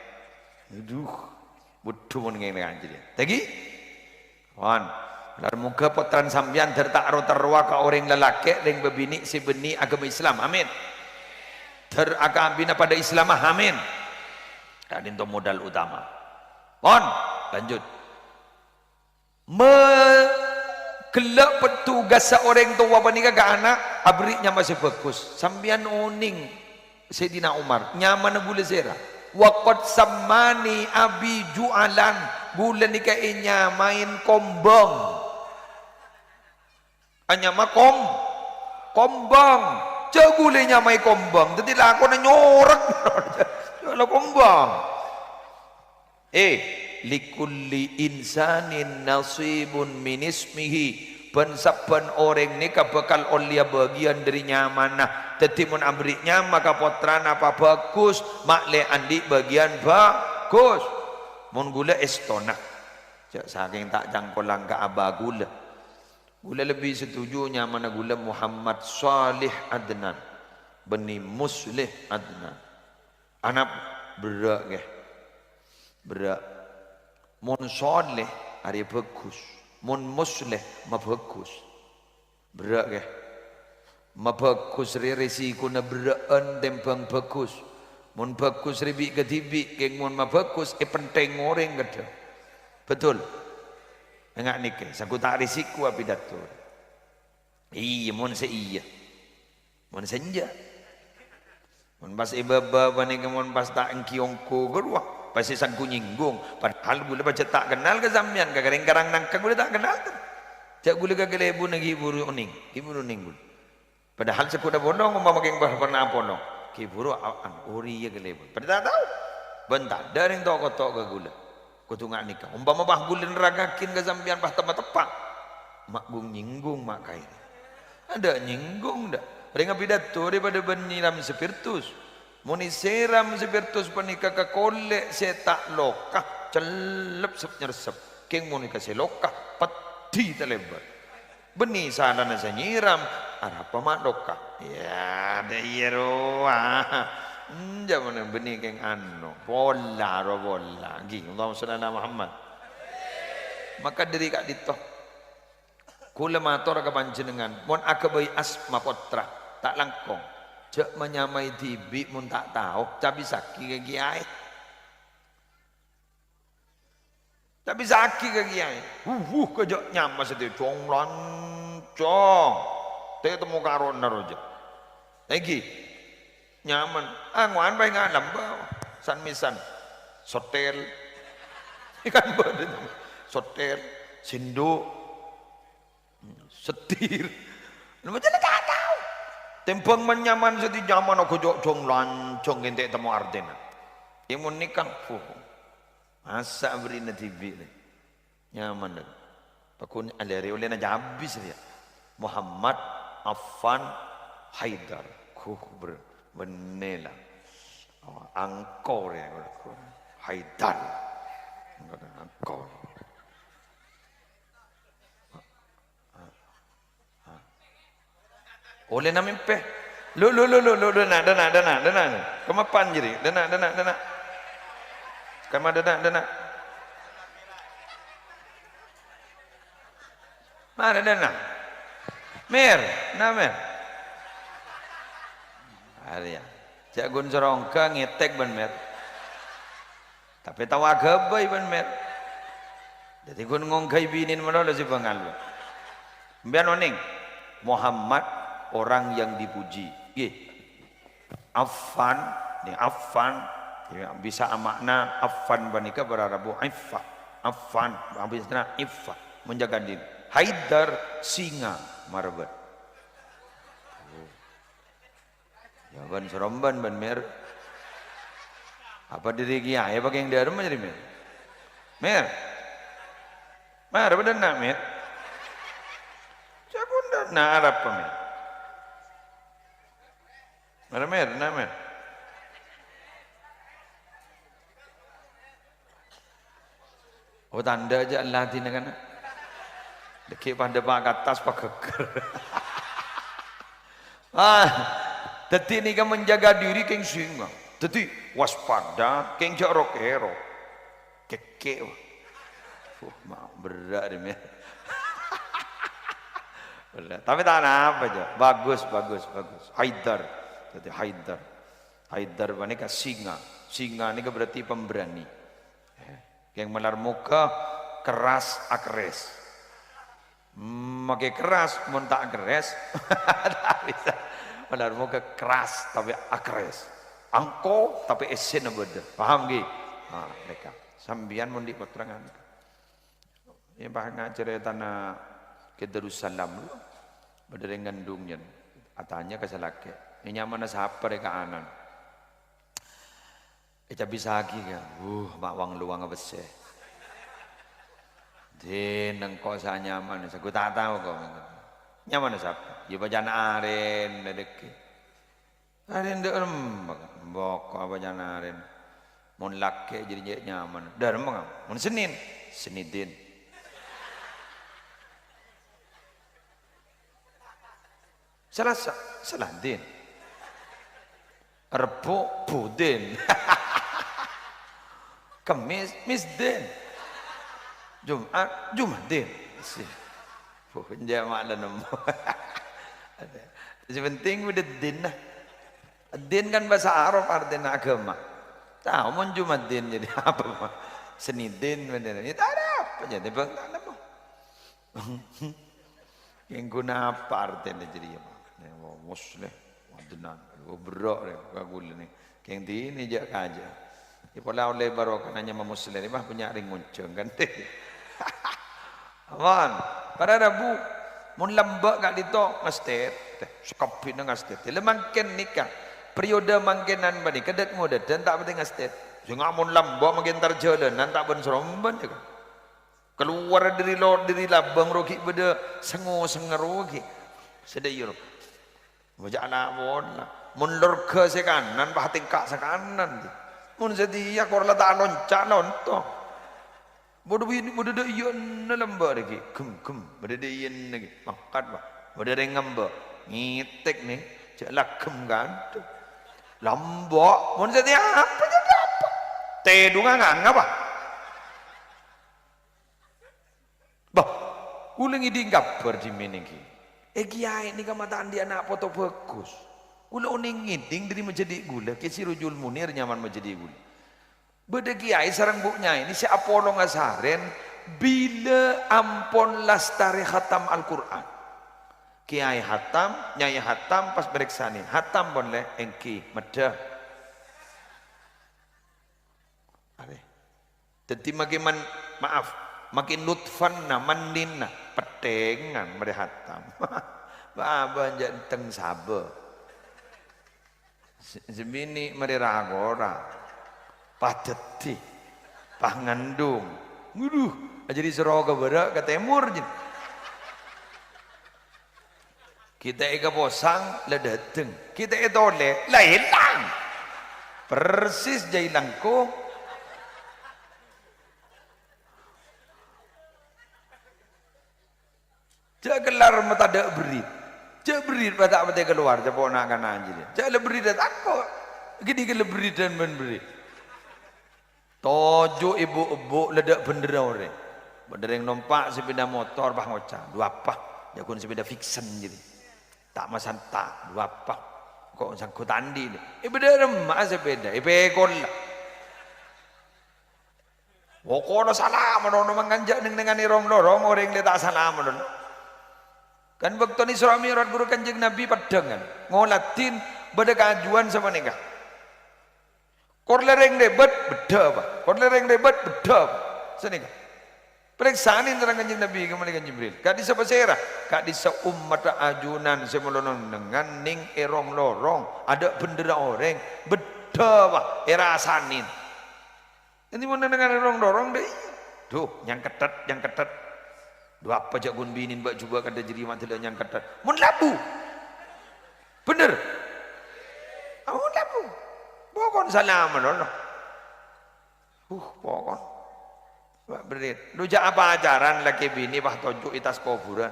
Aduh, budhu mon ngènè kanjeng. Lagi? Pon. Lan moghâ pottrana sampèyan dhâr ta' ro-terrowa ka orèng lalakè', rèng bâbinè' sè bânnè aghâma Islam. Amin. Dhâr akabina padâ Islam, amin. Ka'dinto modal utama. Pon, lanjut. Mè-, ghellâ' pettugassa orèng towa panèka ka ana', aberri' nyama sè bhâghus. Sampèyan onèng Sayyidina Umar, nyamana ghulâ sèra. "Wa qad sammani abi Ju'alan." Ghulâ nèka ènyamaè Kombâng. Anyama Kom-, Kombâng. Jhâ' ghulâ ènyamaè Kombâng. Dhâddhi lakona nyorek. La Kombâng. Eh, "Likulli insanin nasibun min ismihi." Bân-sabbhân orèng nèka bhâkal ollèya bâgiyân dhâri nyamana. Dhâddhi, mon aberri' nyama ka pottrana pabhâghus, ma'lè andi' bâgiyân bhâghus. Mon ghulâ èstona, jhâ' sakèng ta' cangkolang ka aba ghulâ. Ghulâ lebbi setuju nyamana ghulâ Muhammad Shalih Adnan, bânnè Musleh Adnan. Anapa? Berrâ', ghi. Berrâ'. Mon shaleh, arèya bhâghus. Mon musleh, mabhâghus. Berrâ', ghi. Mabhâghus rè rèsikona berrâ'ân tèmbhâng bhâghus. Mon bhâghus rè bi' kadhibi', kèng mon mabhâghus, èpenthèng orèng kadhâng. Betul? Enga' nèka, sangghu ta' rèsiko apidato. Iyâ, mon sè iyâ. Mon sè enjâ'. Mon pas è bâbâ panèka mon pas ta' èngghi ongghu ghâruwa, pas èsangghu nyèngghung. Padahal ghulâ pajhât ta' kennal ka sampèyan, ka rèng karang nangka ghulâ ta' kennal, to. Jhâ' ghulâ ka kalèbunna ghi' bhuru onèng, ghi' bhuru onèng ghulâ. Padahal sè ghulâ polong, ompama kèng pas pernah apolong, ghi' bhuru a-, an-, orèya kalèbun. Padâ ta' tao. Bân tadâ' rèng to'-koto' ka ghulâ. Kodhu nga' nèka. Ompama pas ghulâ nerrangngaghin ka sampèyan pas teppa'-teppa', ma' ghun-nyèngghung ma' kaè. Adâ' nyèngghung, dâ'. Rèng apidato rè padâ bân nyèram spirtus. Mon èsèram spirtus panèka ka kolè' sè ta' loka, cellep sep-nyersep. Kèng mon ka sè loka, peddhi talèbât. Bânnè salana sè nyèram, arapa ma' loka? Yâ, dâ' iyâ rowa. Enjâ' mènè bânnè kèng ano, pola ro pola. Ghi, Allahumma shalli ala Muhammad. Maka dhâri ka'dinto, ghulâ mator ka panjhennengngan, mon aghâbây asma pottra, ta' langkong. Jhâ' manyamaè dhibi' mon ta' tao, cabisaghi ka kèyaè. Cabisaghi ka kèyaè. Wuh, wuh, kajâ' nyama satèya, cong-lancong. Tè temmo karona roja. Èngghi. Nyaman. Angowan bhâi ngalem, bâ. San-mèsan. Setel. Kan bâdâ nyaman. Setel. Sendok. Setir. Lha, macem ta' tao. Tèmbhâng man-nyaman satèya nyamana kajâ' cong-lancong, ghi' tè' temmo artèna. Yâ, mon nèka, fuh. Masa' bârri'na dhibi', nè. Nyaman, nè. Pagghun alèrè ollèna cabis, yâ. Muhammad, Affan, Haidar. Khuh, ber-, bânnè la. Oh, angkor, yâ. Haidar. Angkor. Ollèna mèmpè. Lu, lu, lu, lu, lu, dâna', dâna', dâna', dâna'. Kemma pan jârèya? Dâna', dâna', dâna'. Kemma dâna', dâna'. Mara dâna'. Mir, na Mir. Arèya. Jhâ' ghun sè rongga ngètèk bân Mir. Tapè tao aghâbây bân Mir. Dhâddhi ghun ngongghâi binèna malolo sè bângal, bân. Sampèyan onèng, Muhammad orang yang dipuji. Ngghi. Affan, nè, Affan, ya, bisa amakna Affan panèka berarabhu iffah. Affan, abisna iffah, menjaga diri. Haidar, singa, marbât. Yâ, bân sarombân, bân Mir. Apa dhâri kèyaè, apa kèng dâremma jârèya, Mir? Mir. Mir, apa dâna', Mir? Sakonḍhân, Nah, arapa, men? Mara, men, nah, men. Oh, tandhâ jhâ' ladhinna kana'. Dhâggi' padâ pa' ka attas, pa' ghâggâr. Ah, dhâddhi nèka menjaga diri kèng singa. Dhâddhi waspada, kèng jhâ' ro-kèro. Kèkkè', wah. Wah, ma-, berrâ' rè, men. Berrâ'. Tapè ta' napa, jhâ'. Bagus, bagus, bagus. Haidar. Dhâddhi haidar. Haidar panèka singa. Singa nèka berarti pemberani. Eh, kèng malar moghâ keras akerres. Make keras, mon ta' akerres, ta' bisa. Malar moghâ keras, tapè akerres. Angko, tapè essèna bâdâ. Paham, ghi? Nah, nèka. Sampèyan mon dhi' potrangan. Yâ, pas ngajhâr è tana Kè Darussalam, bâdâ rèng ngandung, yân. Atanya ka sè lakè'. "È nyamana sapa rè ka'anan?" Ècabisaghi, kan? Wuh, ma' wang-lowang pèssè. Dhin, engko' sè anyamana, sè ghu ta' tao ko'. Nyamana sapa? Yâ, bâcana arèn, dhâggi'. Arèn dâ' remma, kan? Bâko' bâcana arèn. Mon lakè' jârèya nyamana. Dâ' remma, kan? Mon Sennèn? Sennèdin. Salasa, Saladin. Rebbhu, Budin. Kemmès, Misdin. Jum'at, Jumadin. Si. Puh, enjâ' ma' la nemmo. Sè pentèng bâdâ din, nah. Din kan bhâsa Arab artèna aghâma. Tao mon Jumadin jadi apa, Pak? Sennèdin, bâdâ. Yâ, ta' ada apa jadi, Bang, ta' nemmo. Kèng ghuna apa artèna jârèya, Pak? Nè, wa-, Musleh, wadunan, wa berrâ' rè, ka ghulâ nè. Kèng dinè jâ' kajâ. Yâ pola ollè barokah nanya ma Musleh, Pak, bânnya' rèng ngonjhâng, kan? Aman. Para rabu, mon lambâ' ka'dinto ngastèt, tè, sakabbhina ngastèt. Lha mangkèn nèka, periode mangkènan panèka dât-ngodâdhân ta' patè ngastèt. Sènga' mon lambâ' mangkèn entar jhâlânan ta' bân-sarombân, yâ, kan? Kalowar dâri lo-, dâri labâng rowa ghi' bâdâ sengo-sengnga rowa ghi'. Sadhâjâ rowa. Bâjâ ana' pola. Mon lorga sè kanan, pas tèngka' sè kanan, ghi. Mon sè dhiyâ kor la ta' lonca', lonto. Bâdâ bi-, bâdâ dâ' iyâna lambâ' rè ghi. Gem, gem. Bâdâ dâ' iyâna ghi. Mangkat, Pak. Bâdâ rèng ngambâ'. Ngètèk, nè. Jâ' la gem kandhu. Lambâ'. Mon sè dhiyâ apa, jâ' apa? Tèdungnga nganga, Pak. Bâh, kaulâ ngèdhing kabhâr dhimèn èngghi. Eh, kèyaè nèka ma' ta' andi' ana' poto bhâghus. Kaulâ onèng ngèdhing dâri majhâdhi' kaulâ, Kè Sirojul Munir nyamana majhâdhi' kaulâ. Bâdâ kèyaè sareng bu' nyaè nè sè apolonga sarèn bilâ ampon lastarè hatam Al-Qur'an. Kèyaè hatam, nyaè hatam pas marèksanè. Hatam pon, Lè'? Èngghi, meddhâ. Arè. Dhâddhi make man-, maaf, make nutfanna, maninna, petthengan marè hatam. Bâbâ jâ' enteng sabâ. Se-, sè binè' marè ra-kora. Pas dhâddhi. Pas ngandung. Waduh, ajâriyâ soro ka bârâ', ka tèmor, jin. Kita èkaposang, la dâteng. Kita ètolè, la èlang. Persis jâ' èlang, ko. Jâ' kellar matadâ' berrit. Jâ' berrit bâta' patè kalowar, jâ' pona' kana' jârèya. Jâ' la berrit tako'. Ghi' dikella berrit dan bân berrit. Toju' èbhu-èbhu la dâ' bhendherra orèng. Bâdâ rèng nompa' sepeda motor, pas ngoca', "Dhu apa? Jâ' ghun sepeda fiction jârèya. Ta' masanta', dhu apa? Ko' sangghu ta' andi', nè." Eh, bâdâ remma'a sepeda, èpèkolla. Poko'na sala manono mangkana jâ' neng-nengngan è rong-lorong orèng lè ta' sala manono. Kan bâktona Isra Mi'raj bhuru Kanjeng Nabi peddhângan, ngoladhi bâdâ kaajuan sapanèka. Kor lèrèng rèbât, beddhâ, Pak. Kor lèrèng rèbât, beddhâ, Pak. Sanèka. Parèksanè terrang Kanjeng Nabi ka Malaèkat Jibril. Ka'dissa' pasèra? Ka'dissa' ommatta ajunan sè molo neng-nengngan neng è rong-lorong, adâ' bhendherra orèng, beddhâ, Pak, èrasanè. Èngghi mon neng-nengngan è rong-lorong, dâ' iyâ. Dhu, nyangkettet, nyangkettet. Dhu apa jhâ' ghun binèn bâ' jhubâ' kadhâ' jârèya ma' dâlâ nyang kètthèr. Mon labu. Bhender. Ampon labu. Pokon salama lolo. Huh, pokon. Bâ' bherri'. Dhu jhâ' apa acaran lakè binè pas toju' è attas kobhurân.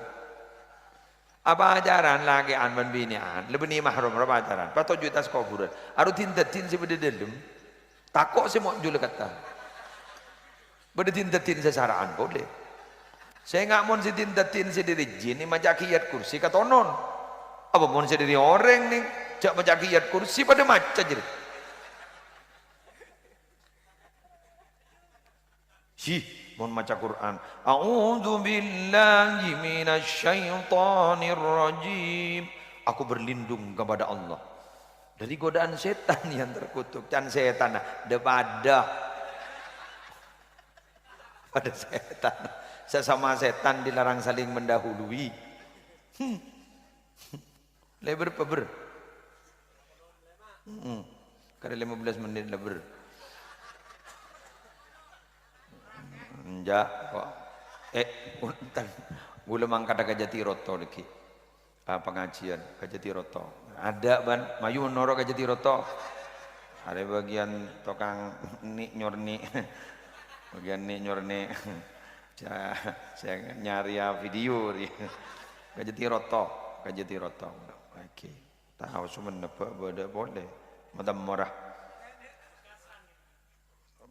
Apa acaran lakè'an bân binè'an, la bânnè mahram rowa acaran. Pas toju' è attas kobhurân. Aro din-dâddin sè bâdâ dâlem. Tako' sè mo' jhulâ kata. Bâdâ din-dâddin sè sara'an polè. Sènga' mon sè din-dâddin sè dâri jin, maca'aghi ayat kursi katonon. Apa mon sè dâri orèng, nèng, jhâ' maca'aghi ayat kursi, padâ maca jârèya. Sih, mon maca Qur'an, "A'udzubillahi minasyaitonirrajim." Aku berlindung kepada Allah dari godaan setan yang terkutuk. Can setan, nah, dâ-padâ. Padâ setan. Sesama setan dilarang saling mendahului. Hmm. Lèbâr apa, Bâr? Hmm. Karè lima belas menit la, Bâr. Enjâ', kok. Eh, bhunten. Ghulâ mangkada ka Jatiroto dhâggi'. Ah, pangajiân ka Jatiroto. Adâ', bân, mayu noro' ka Jatiroto. Arè bâgiyân tokang ni'-nyorni'. Bâgiyân ni'-nyorni'. Sa-, saya nyarèya video, rè. Ka Jatiroto, ka Jatiroto. Oke. Tao Sumenep bâdâ polè. Matemmo ra.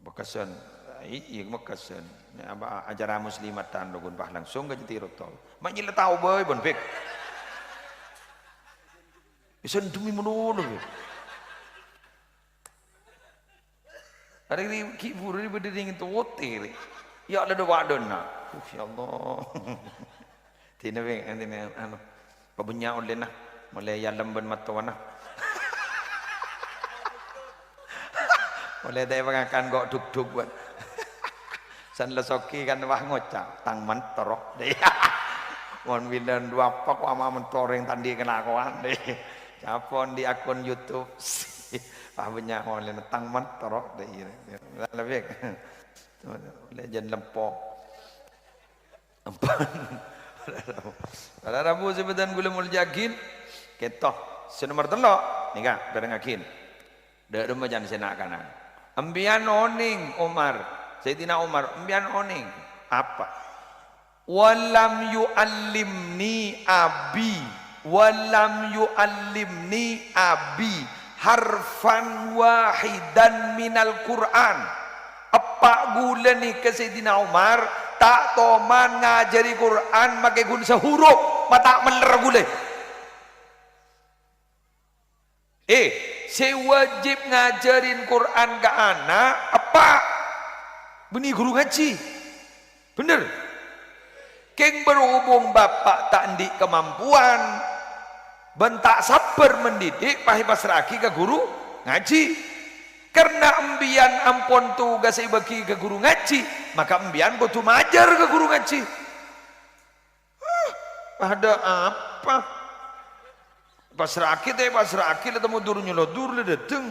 Mekkasân. Iyâ, Mekkasân. Nè, apa, acara muslimatan rogun pas langsung ka Jatiroto. Ma' nyèlè tao bhâi, pon, Bek. Bisa demi menolo, Bek. Arè rè ghi' buru rè bâdâ rèng tote rè. Ya Allah, dâ-, wadâna. Uh, ya Allah. Dina, Beng, dina, anu, pabânnya' ollèna. Molaè yalem bân mattowana. Molaè ta' èpangakan kok dhuk-dhuk, bân. San la soghi kan wah ngoca', "Tang mentoro." Mon bilân dhu apa kok ama' mentoro rèng ta' andi' kalakowan. Capon di akun YouTube. Wah, bânnya' molaè tang mentoro. Lebih. Lejjân lempo. Empan. Para rabu sè bâdhân ghulâ moljâ'aghi. Kèto. Sè nomer tello'. Nèka, bhârengngaghi. Dâ' remma can sè na'-kana'. Empèyan onèng, Umar. Sayyidina Umar, empèyan onèng. Apa? "Wa lam yu'allimni abi, wa lam yu'allimni abi harfan wahidan minal Qur'an." Eppa' ghulâ nèka Sayyidina Umar ta' toman ngajhâri Qur'an makè ghun sahurup, ma' ta' mellèr ghulâ. Eh, sè wajib ngajhârin Qur'an ka ana', eppa'. Bânnè ghuru ngajhi. Bhender? Kèng berhubung bapa' ta' andi' kamampowan bân ta' sabbhâr mendidik, pas èpassra'aghi ka ghuru ngajhi. Karna empèyan ampon tugas èbâghi ka ghuru ngajhi, maka empèyan kodhu majâr ka ghuru ngajhi. Hah, padâ apa? Passra'aghi ta' èpassra'aghi, la temmo dur nyolodur la dâteng.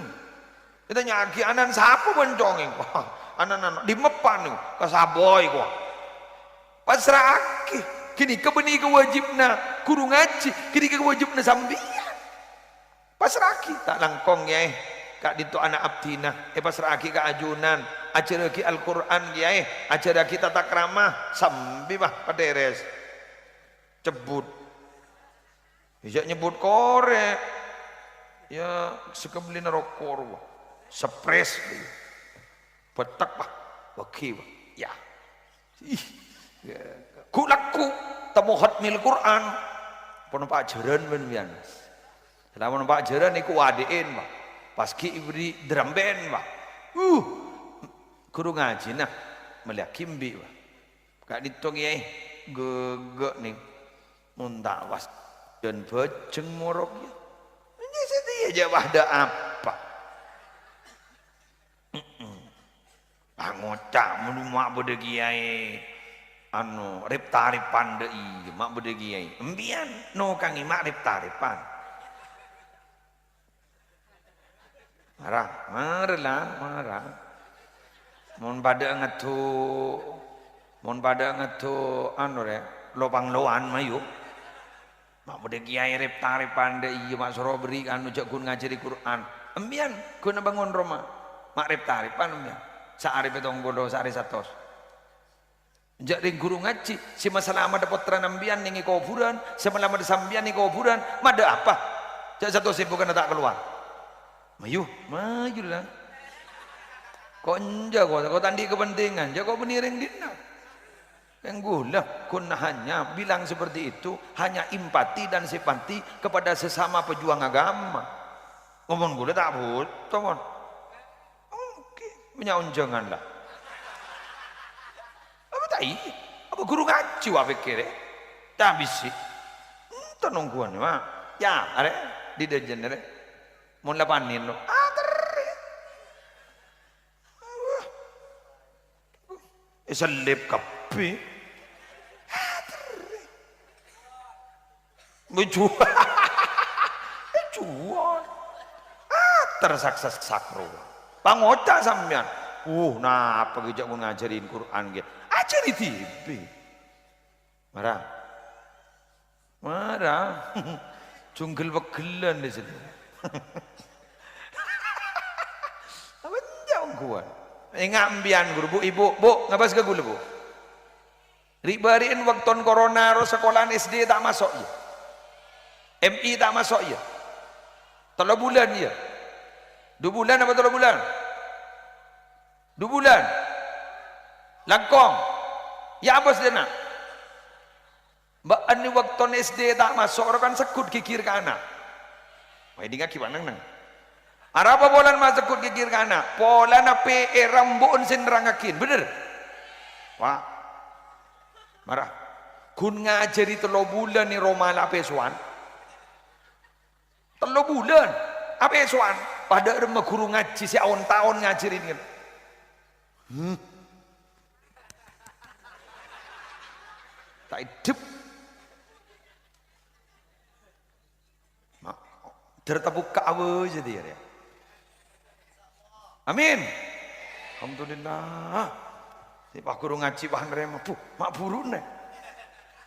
Ètanya'aghi, "Ana'na sapa bân congèng?" "Wah, ana'na dimma pan, ka Saboy, kowa." Passra'aghi. Ghânèka bânnè kawâjibhânna ghuru ngajhi, ghânèka kawâjibhânna sampèyan. Passra'aghi, "Ta' langkong, Kèyaè, ka'dinto ana' abdhina, èpassra'aghi ka ajunan, ajhârraghi Al-Qur'an, Kèyaè, ajhârraghi tata krama, sambi, wah, patèrès." Cebbhut. Jhâ' nyebbhut korè'. Ya, sakabellina roko' rowa. Spres. Bâtek, wah. Wâghi, wah. Ya. Ih, ya. Ghu-lagghu, temmo khatmil Qur'an. Pon pajhârân bân biyan. Salama pajhârân iku adhi'in, Pak. Pas ghi' èberri' dramben, Pak. Uh, ghuru ngajhina mellèyaghi embi', Pak. Ka'dinto, Kèyaè, ghâghâ', nèng. Mon ta' was, jân bhâjeng morok, ya. Ini satèya jhâ' padâ apa? Heeh. Ah, ngoca' mon ma' bâdâ kèyaè, anu, rep-tarepan dâ' iyâ, ma' bâdâ kèyaè. Embiyan nokangè ma' rep-tarepan. Mara, mara la, mara. Mon padâ ngeddhu, mon padâ ngeddhu, anu, rè, Lo-panglowan, mayu. Ma' bâdâ kèyaè rep-tarepan, dâ' iyâ, ma' soro berri' anu, jhâ' ghun ngajhâri Qur'an. Empèyan ghun abângon roma. Ma' rep-tarepan empèyan. Saarè pèttong polo, saarè satos. Jhâ' rèng ghuru ngajhi, sè masalamet pottrana empèyan neng è kobhurân, sè malamet sampèyan è kobhurân, ma' dâ' apa? Jhâ' satos èbu kana ta' kalowar. Mayu, mayu la. Ko' enjâ', ko', ko' ta' andi' kapentingan, jhâ' ko' bânnè rèng dinna'. Èngghu la, ghun hanya bilang seperti itu, hanya empati dan simpati kepada sesama pejuang agama. Mon ghulâ ta' bhuto, mon. Oke, bânnya' onjhângan la. Apa ta' iyâ? Apa ghuru ngajhi wa' pèkkèrè? Ta' bisi. Enten ongghuwân, ma'. Yâ, arè, dâ' dhâjâna rè. Mon la panèn, lo. Ah, terrè. Wah. Èsellep kabbhi. Aterre. Èjuwâl. Èjuwâl. Ater saksa-, sakro. Pangoca' sampèyan. Uh, napa ghi' jhâ' mon ngajhâri Qur'an ghi? Ajhâri dhibi'. Mara. Mara. Jhunggel peggellan di situ. Apa enjâ' ongghuwân? Enga' empèyan, ghuru, Bu', Ibu', Bu', ngabâs ka ghulâ, Bu'. Ri'-bâri'en bâkto corona ro sakola'an S D ta' maso', iyâ. M I ta' maso', iyâ. Tello bulân, iyâ. Du bulân apa tello bulân? Du bulân. Langkong. Yâ, abâs dâ' enna'. Bâ'na bâktona S D ta' maso' ro kan segghut ghighir ka ana'. Wah, èdingngaghi, Pa', neng-neng. Arapa polana ma' segghut ghighir ka ana'? Polana P R-na embu'en sè nerrangngaghi, bhender? Wah. Mara. Ghun ngajhâri tello bulân è roma la apèsowan. Tello bulân. Apèsowan. Padâ remma ghuru ngajhi sè aon-taon ngajhâri nèka. Hmm. Ta' eddhep. Ma-, dâr tepuk ka abâ' jadi ya, ya. Amin. Alhamdulillah. Sè pa' ghuru ngajhi, pa' narèma. Bu, ma' buru nè.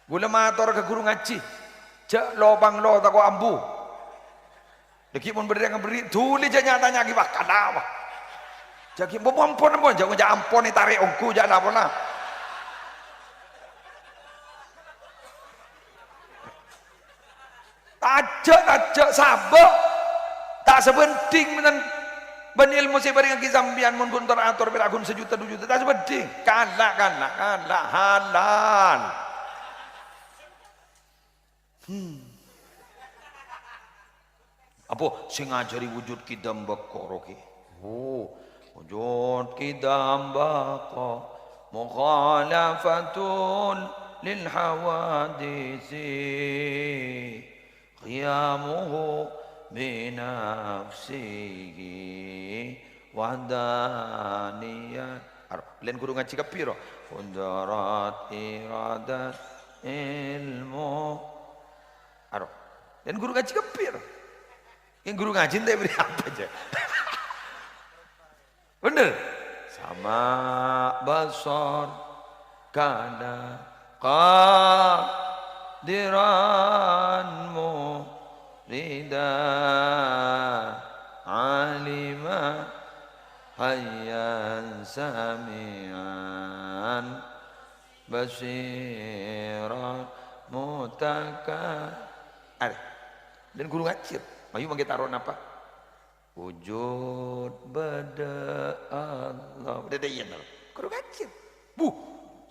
Ghulâ mator ka ghuru ngajhi. Jhâ' lo-panglo tako' ambu. Lagi mon bâdâ ngaberri', dhuli jhâ' nya-tanya'aghi, "Wah, kala, wah." Jhâ' ghi, "Ampon, ampon, ampon." Jhâ' ngoca' ampon ètarè' ongghu, jhâ' la pola. Tajhâ', tajhâ', sabâ'. Ta' sabhânding bân, bân èlmo sè èparèngngaghi sampèyan, mon ghun tor-ator pèra' ghun sajuta, du juta, ta' sabhânding. Kala, kala, kala, halal. Hmm. Apa sè ngajhâri wujud qidam baqo rogi? Oh, wujud qidam baqo mukhalafatul lil hawadisi, qiyamuhu bi nafsihi wahdaniyah. Aro, lèn ghuru ngajhi kabbhi, ro. Qudrat, iradat, ilmu. Aro, lèn ghuru ngajhi kabbhi, ro. Yang ghuru ngajhi ente beri apa aja? Bhender? Sama, basar, kada, qadiran, murida, alima, hayyan, sami'an, basira, mutaka. Arè. Lèn ghuru ngajhi. Mayu mangkè taro napa? Wujud bâdâ Allah. Bâdâ iyâ, no. Ghuru ngajhi. Bu,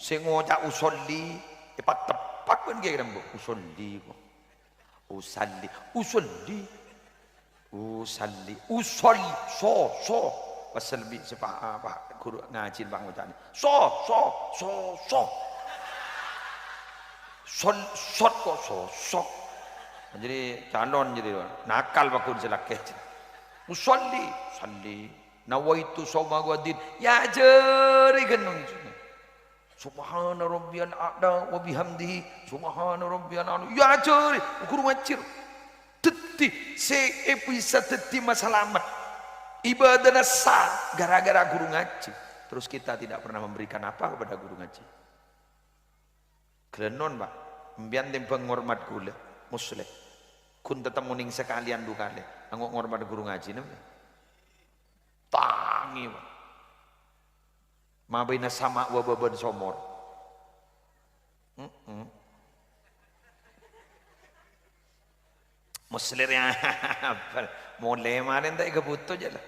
sè ngoca' usolli, èpateppa' bân kèya, bu. Usolli, kok. Usalli, usolli, usalli, usolli, so, so. Pasal bi-, sè pa-, pa-, ghuru ngajhi pangocapanna. So, so, so, so. Sol, sot kok so, so. Jadi calon jadi nakal pakon sè lakè. Usolli, salli. Nawaitu shauma ghadin. Yâ ajhâri ghennong. Subhana rabbiyal a'la wa bihamdihi. Subhana rabbiyal a'la. Yâ ajhâri. Ghuru ngajhi. Dhâddhi, sè bisa dhâddhi masalamet. Ibadahna sah gara-gara ghuru ngajhi. Terus kita tidak pernah memberikan apa kepada ghuru ngajhi. Ghâlânon, Pak. Sampèyan tèmbhâng ngormat kaulâ, Musleh. Ghun tatemmo nèng sakalèyan du kalè. Anggo ngormat ghuru ngajhi, napa? Tangè, Pak. Mabâina sama' wa bâbân somor. Mm-mm. Musleh rè abâl. Molè marèn ta' èkabhuto jâ' la.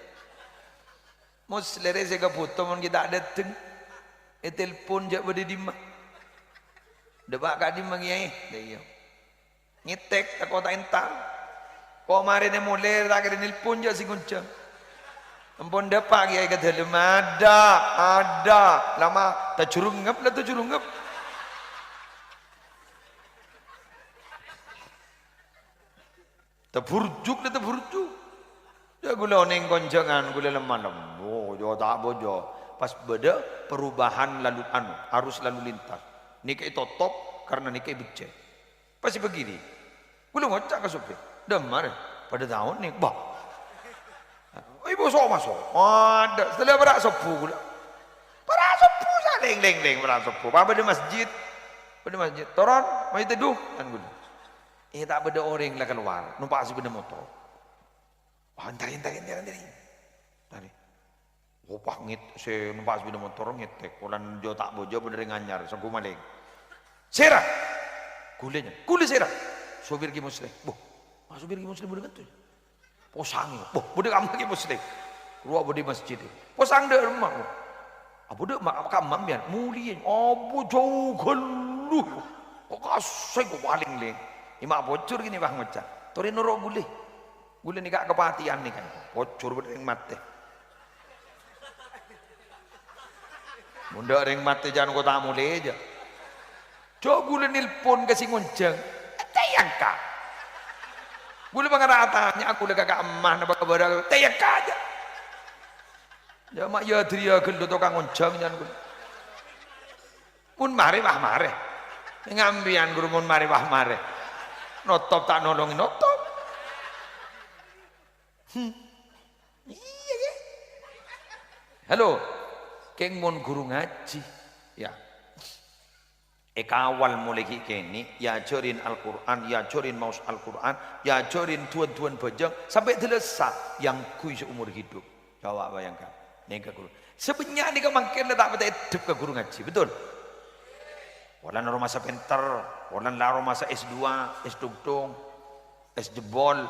Musleh rè sè èkabhuto mon ghi' ta' dâteng. Ètelpon jâ' bâdâ è dimma. Dâpa' ka'dimma, Kèyaè? Iyâ. Ngètèk, tako' ta' entar. Ko' marèna molè, ta' kèra nelpon jâ' sè ngonjhâng. Ampon dâpa', Kèyaè, ka dâlem. Adâ', adâ'. Lama, tajurungep, la tajurungep. Taburjuk, la taburjuk. Jâ' ghulâ onèng konjhângan, ghulâ lem-malem. Oh, jâ' ta' bâjâ. Pas bâdâ perubahan lalu, anu, arus lalu lintas. Nèka ètotop karena nèka èbeccè'. Pas èbâgiri. Ghulâ ngoca' ka sopir, "Dâmma rè, padâ taon nè, bâh." Ibu so' maso'. Adâ', setelah para' sobbhu ghulâ. Para' sobbhu, sa lèng-lèng, lèng, para' sobbhu. Pas bâdâ masjid. Bâdâ masjid. "Toron, mayu teddhu," kan ghulâ. Eh, ta' bâdâ orèng la kalowar, nompa' sepeda motor. Wah, entarè, entarè, entarè, entarè. Entarè. Oh, pas ngèt-, sè nompa' sepeda motor ngètèk, polana jâ' ta' bâjâ bâdâ rèng anyar, sèngko' malèng. "Sèra?" "Ghulâ, Nyan." "Ghulâ sèra?" "Sopir Kè Musleh." "Boh, ma' sopir Kè Musleh bâdâ kanto, ya?" Posang, ya. Boh, bâdâ kamma Kè Musleh. Rowa bâdâ è masjid, ya. Posang dâ' remma, boh. Apa dâ' ma-, kamma, mbiyan? Molèya. Apa jhâu ghâllu. Kok kasè kok palèng, lèng. Ima' pojhur gini, wah, ngoca'. Torè noro' ghulâ. Ghulâ nèka kapatèyan nèka. Pojhur bâdâ rèng matè. Mon dâ' rèng matè jhân ko' ta' molè, jâ'. Jâ' ghulâ nelpon ka sè ngonjhâng, ta' èangka'. Ghulâ pangara atanya'a ghulâ ka ka'emma napa kabhârrâ, ta' èangka', jâ'. Jâ' ma' iyâ dâriyâ ghâllu tokang ngonjhâng, jhân ghulâ. Mon marè, wah marè. Ngambiyan ghuru mon marè, wah marè. Notop ta' nolongè notop. Hmm. Iyâ, iyâ. Halo, kèng mon ghuru ngajhi, ya. Èkawal molaè ghi' kènè', èajhârin Al-Qur'an, èajhârin maos Al-Qur'an, èajhârin duwân-duwân bhâjâng, sampè' dâlassa, èangghuy saomor hidup. Coba bayangkan. Nèka ghuru. Sabânnya' nèka mangkèn la ta' patè èdhep ka ghuru ngajhi, betul? Polana aromasa pènter, polana la aromasa S dua, S dungdung, S jebol.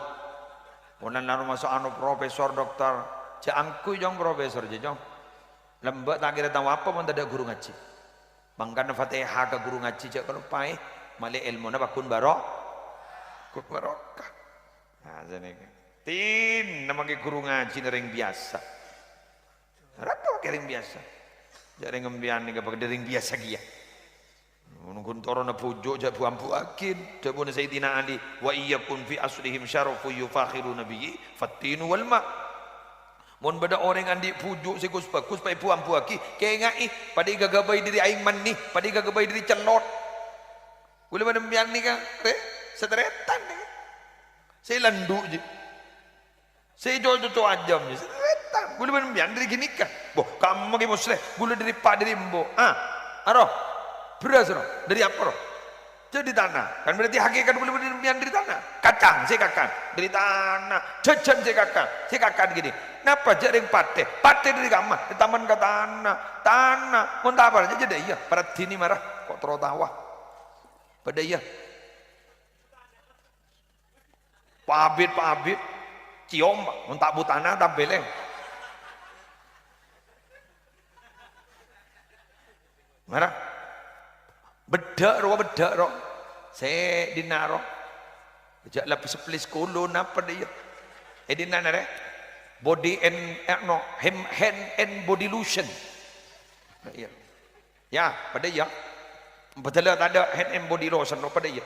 Polana la aromasa anu profesor, doktor. Jhâ' angghuy, Cong, profesor, jhâ', Cong. Lambâ' ta' kèra tao apa mon tadâ' ghuru ngajhi. Mangkana Fatèha ka ghuru ngajhi jhâ' kaloppaè, malè èlmona pagghun baro-, pagghun barokah. Nah, sanèka. Tin, namaghi ghuru ngajhi rèng biyasa. Rato kèrèng biyasa. Jhâ' rèng embiyan nèka bhâkal rèng biyasa kèya. Mon ghun toronna bhuju' jhâ' bu-ambuwâghin. Dhâbuna Sayyidina Ali, "Wa iyyakun fi aslihim syarafun yufakhiruna bihi fattinu wal ma'." Mon bâdâ orèng andi' bhuju' sè ghus-bhâghus, pas èbu-ambuwâghi, kèngaè, padâ èghâghâbây dâri aèng mani, padâ èghâghâbây dâri cellot. Ghulâ bân embiyan nèka, rè, satarètan nèka. Sè landhu' jiyâ. Sè co-, co-, co ajâm, sè tarètan. Ghulâ bân embiyan dâri ghânèka. Boh, kamma Kè Musleh, ghulâ dâri eppa' dâri embu'. Ah, aro. Bherrâs, ro. Dâri apa, ro? Dâri tana. Kan berarti hakèkat ghulâ bân embiyan dâri tana. Kacang sè èkakan dâri tana. Jhâjhân sè èkakan, sè èkakan ghini. Napa jhâ' rèng patè? Patè dâri kamma? Ètaman ka tana. Tana. Mon ta' apa, jhâ' jhâ' dâ' iyâ. Parèddhini mara. Ko' terro tawa. Padâ iyâ. Pabit-pabit, ciom, mon ta' bu tana, tampèlè. Mara. Beddhâ' rowa, beddhâ' ro. Sè dinna' ro. Jhâ' la plis-plis kolon apa dâ' iyâ. È dinna' nèrè. Body and, eh, no, hem-, hand and body lotion. Iyâ. Yâ, padâ iyâ. Padahal tadâ' hand and body lotion, padâ iyâ.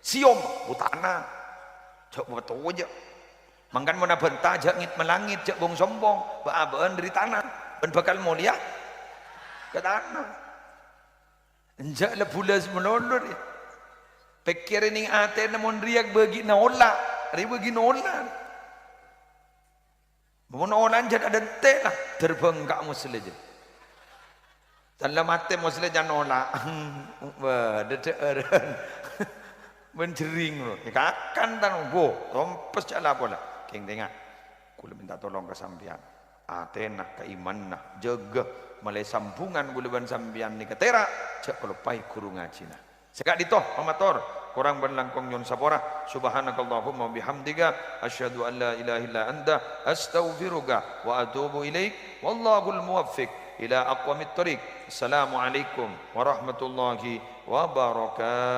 Siom, bu tana. Jhâ' bu towa jhâ'. Mangkana mon abhânta, jhâ' ngèt-malangèt, jhâ' bhung-sombhung. Bâ'-abâ'ân dâri tana. Bân bhâkal molèya ka tana. Enjâ' la bulâs malolo, rè. Pèkkèrè nèng atèna mon rèya bâgi'na ola', rè bâgi'na ola'. Mon ola' jhât adântè' la, dârbâng ka' Musleh jhât. Tan la matè Musleh can ola'. Wah, dâdâ'ârân. Bân jhâring, lo. Èkakan tan, bo, rompes jhâ' la-pola. Kèng tènga', kaulâ mènta tolong ka sampèyan. Atèna, kaimanna, jâgâ. Malè sambhungan kaulâ bân sampèyan nèka tèra', jhâ' kaloppaè ghuru ngajhina. Saka'dinto mamator, korang bân langkong nyo'on sapora. Subhanakallahumma wa bihamdika, asyhadu an la ilaha illa anta, astaghfiruka wa atubu ilaik. Wallahul muwaffiq ila aqwamit thoriq. Assalamualaikum warahmatullahi wabarakatuh.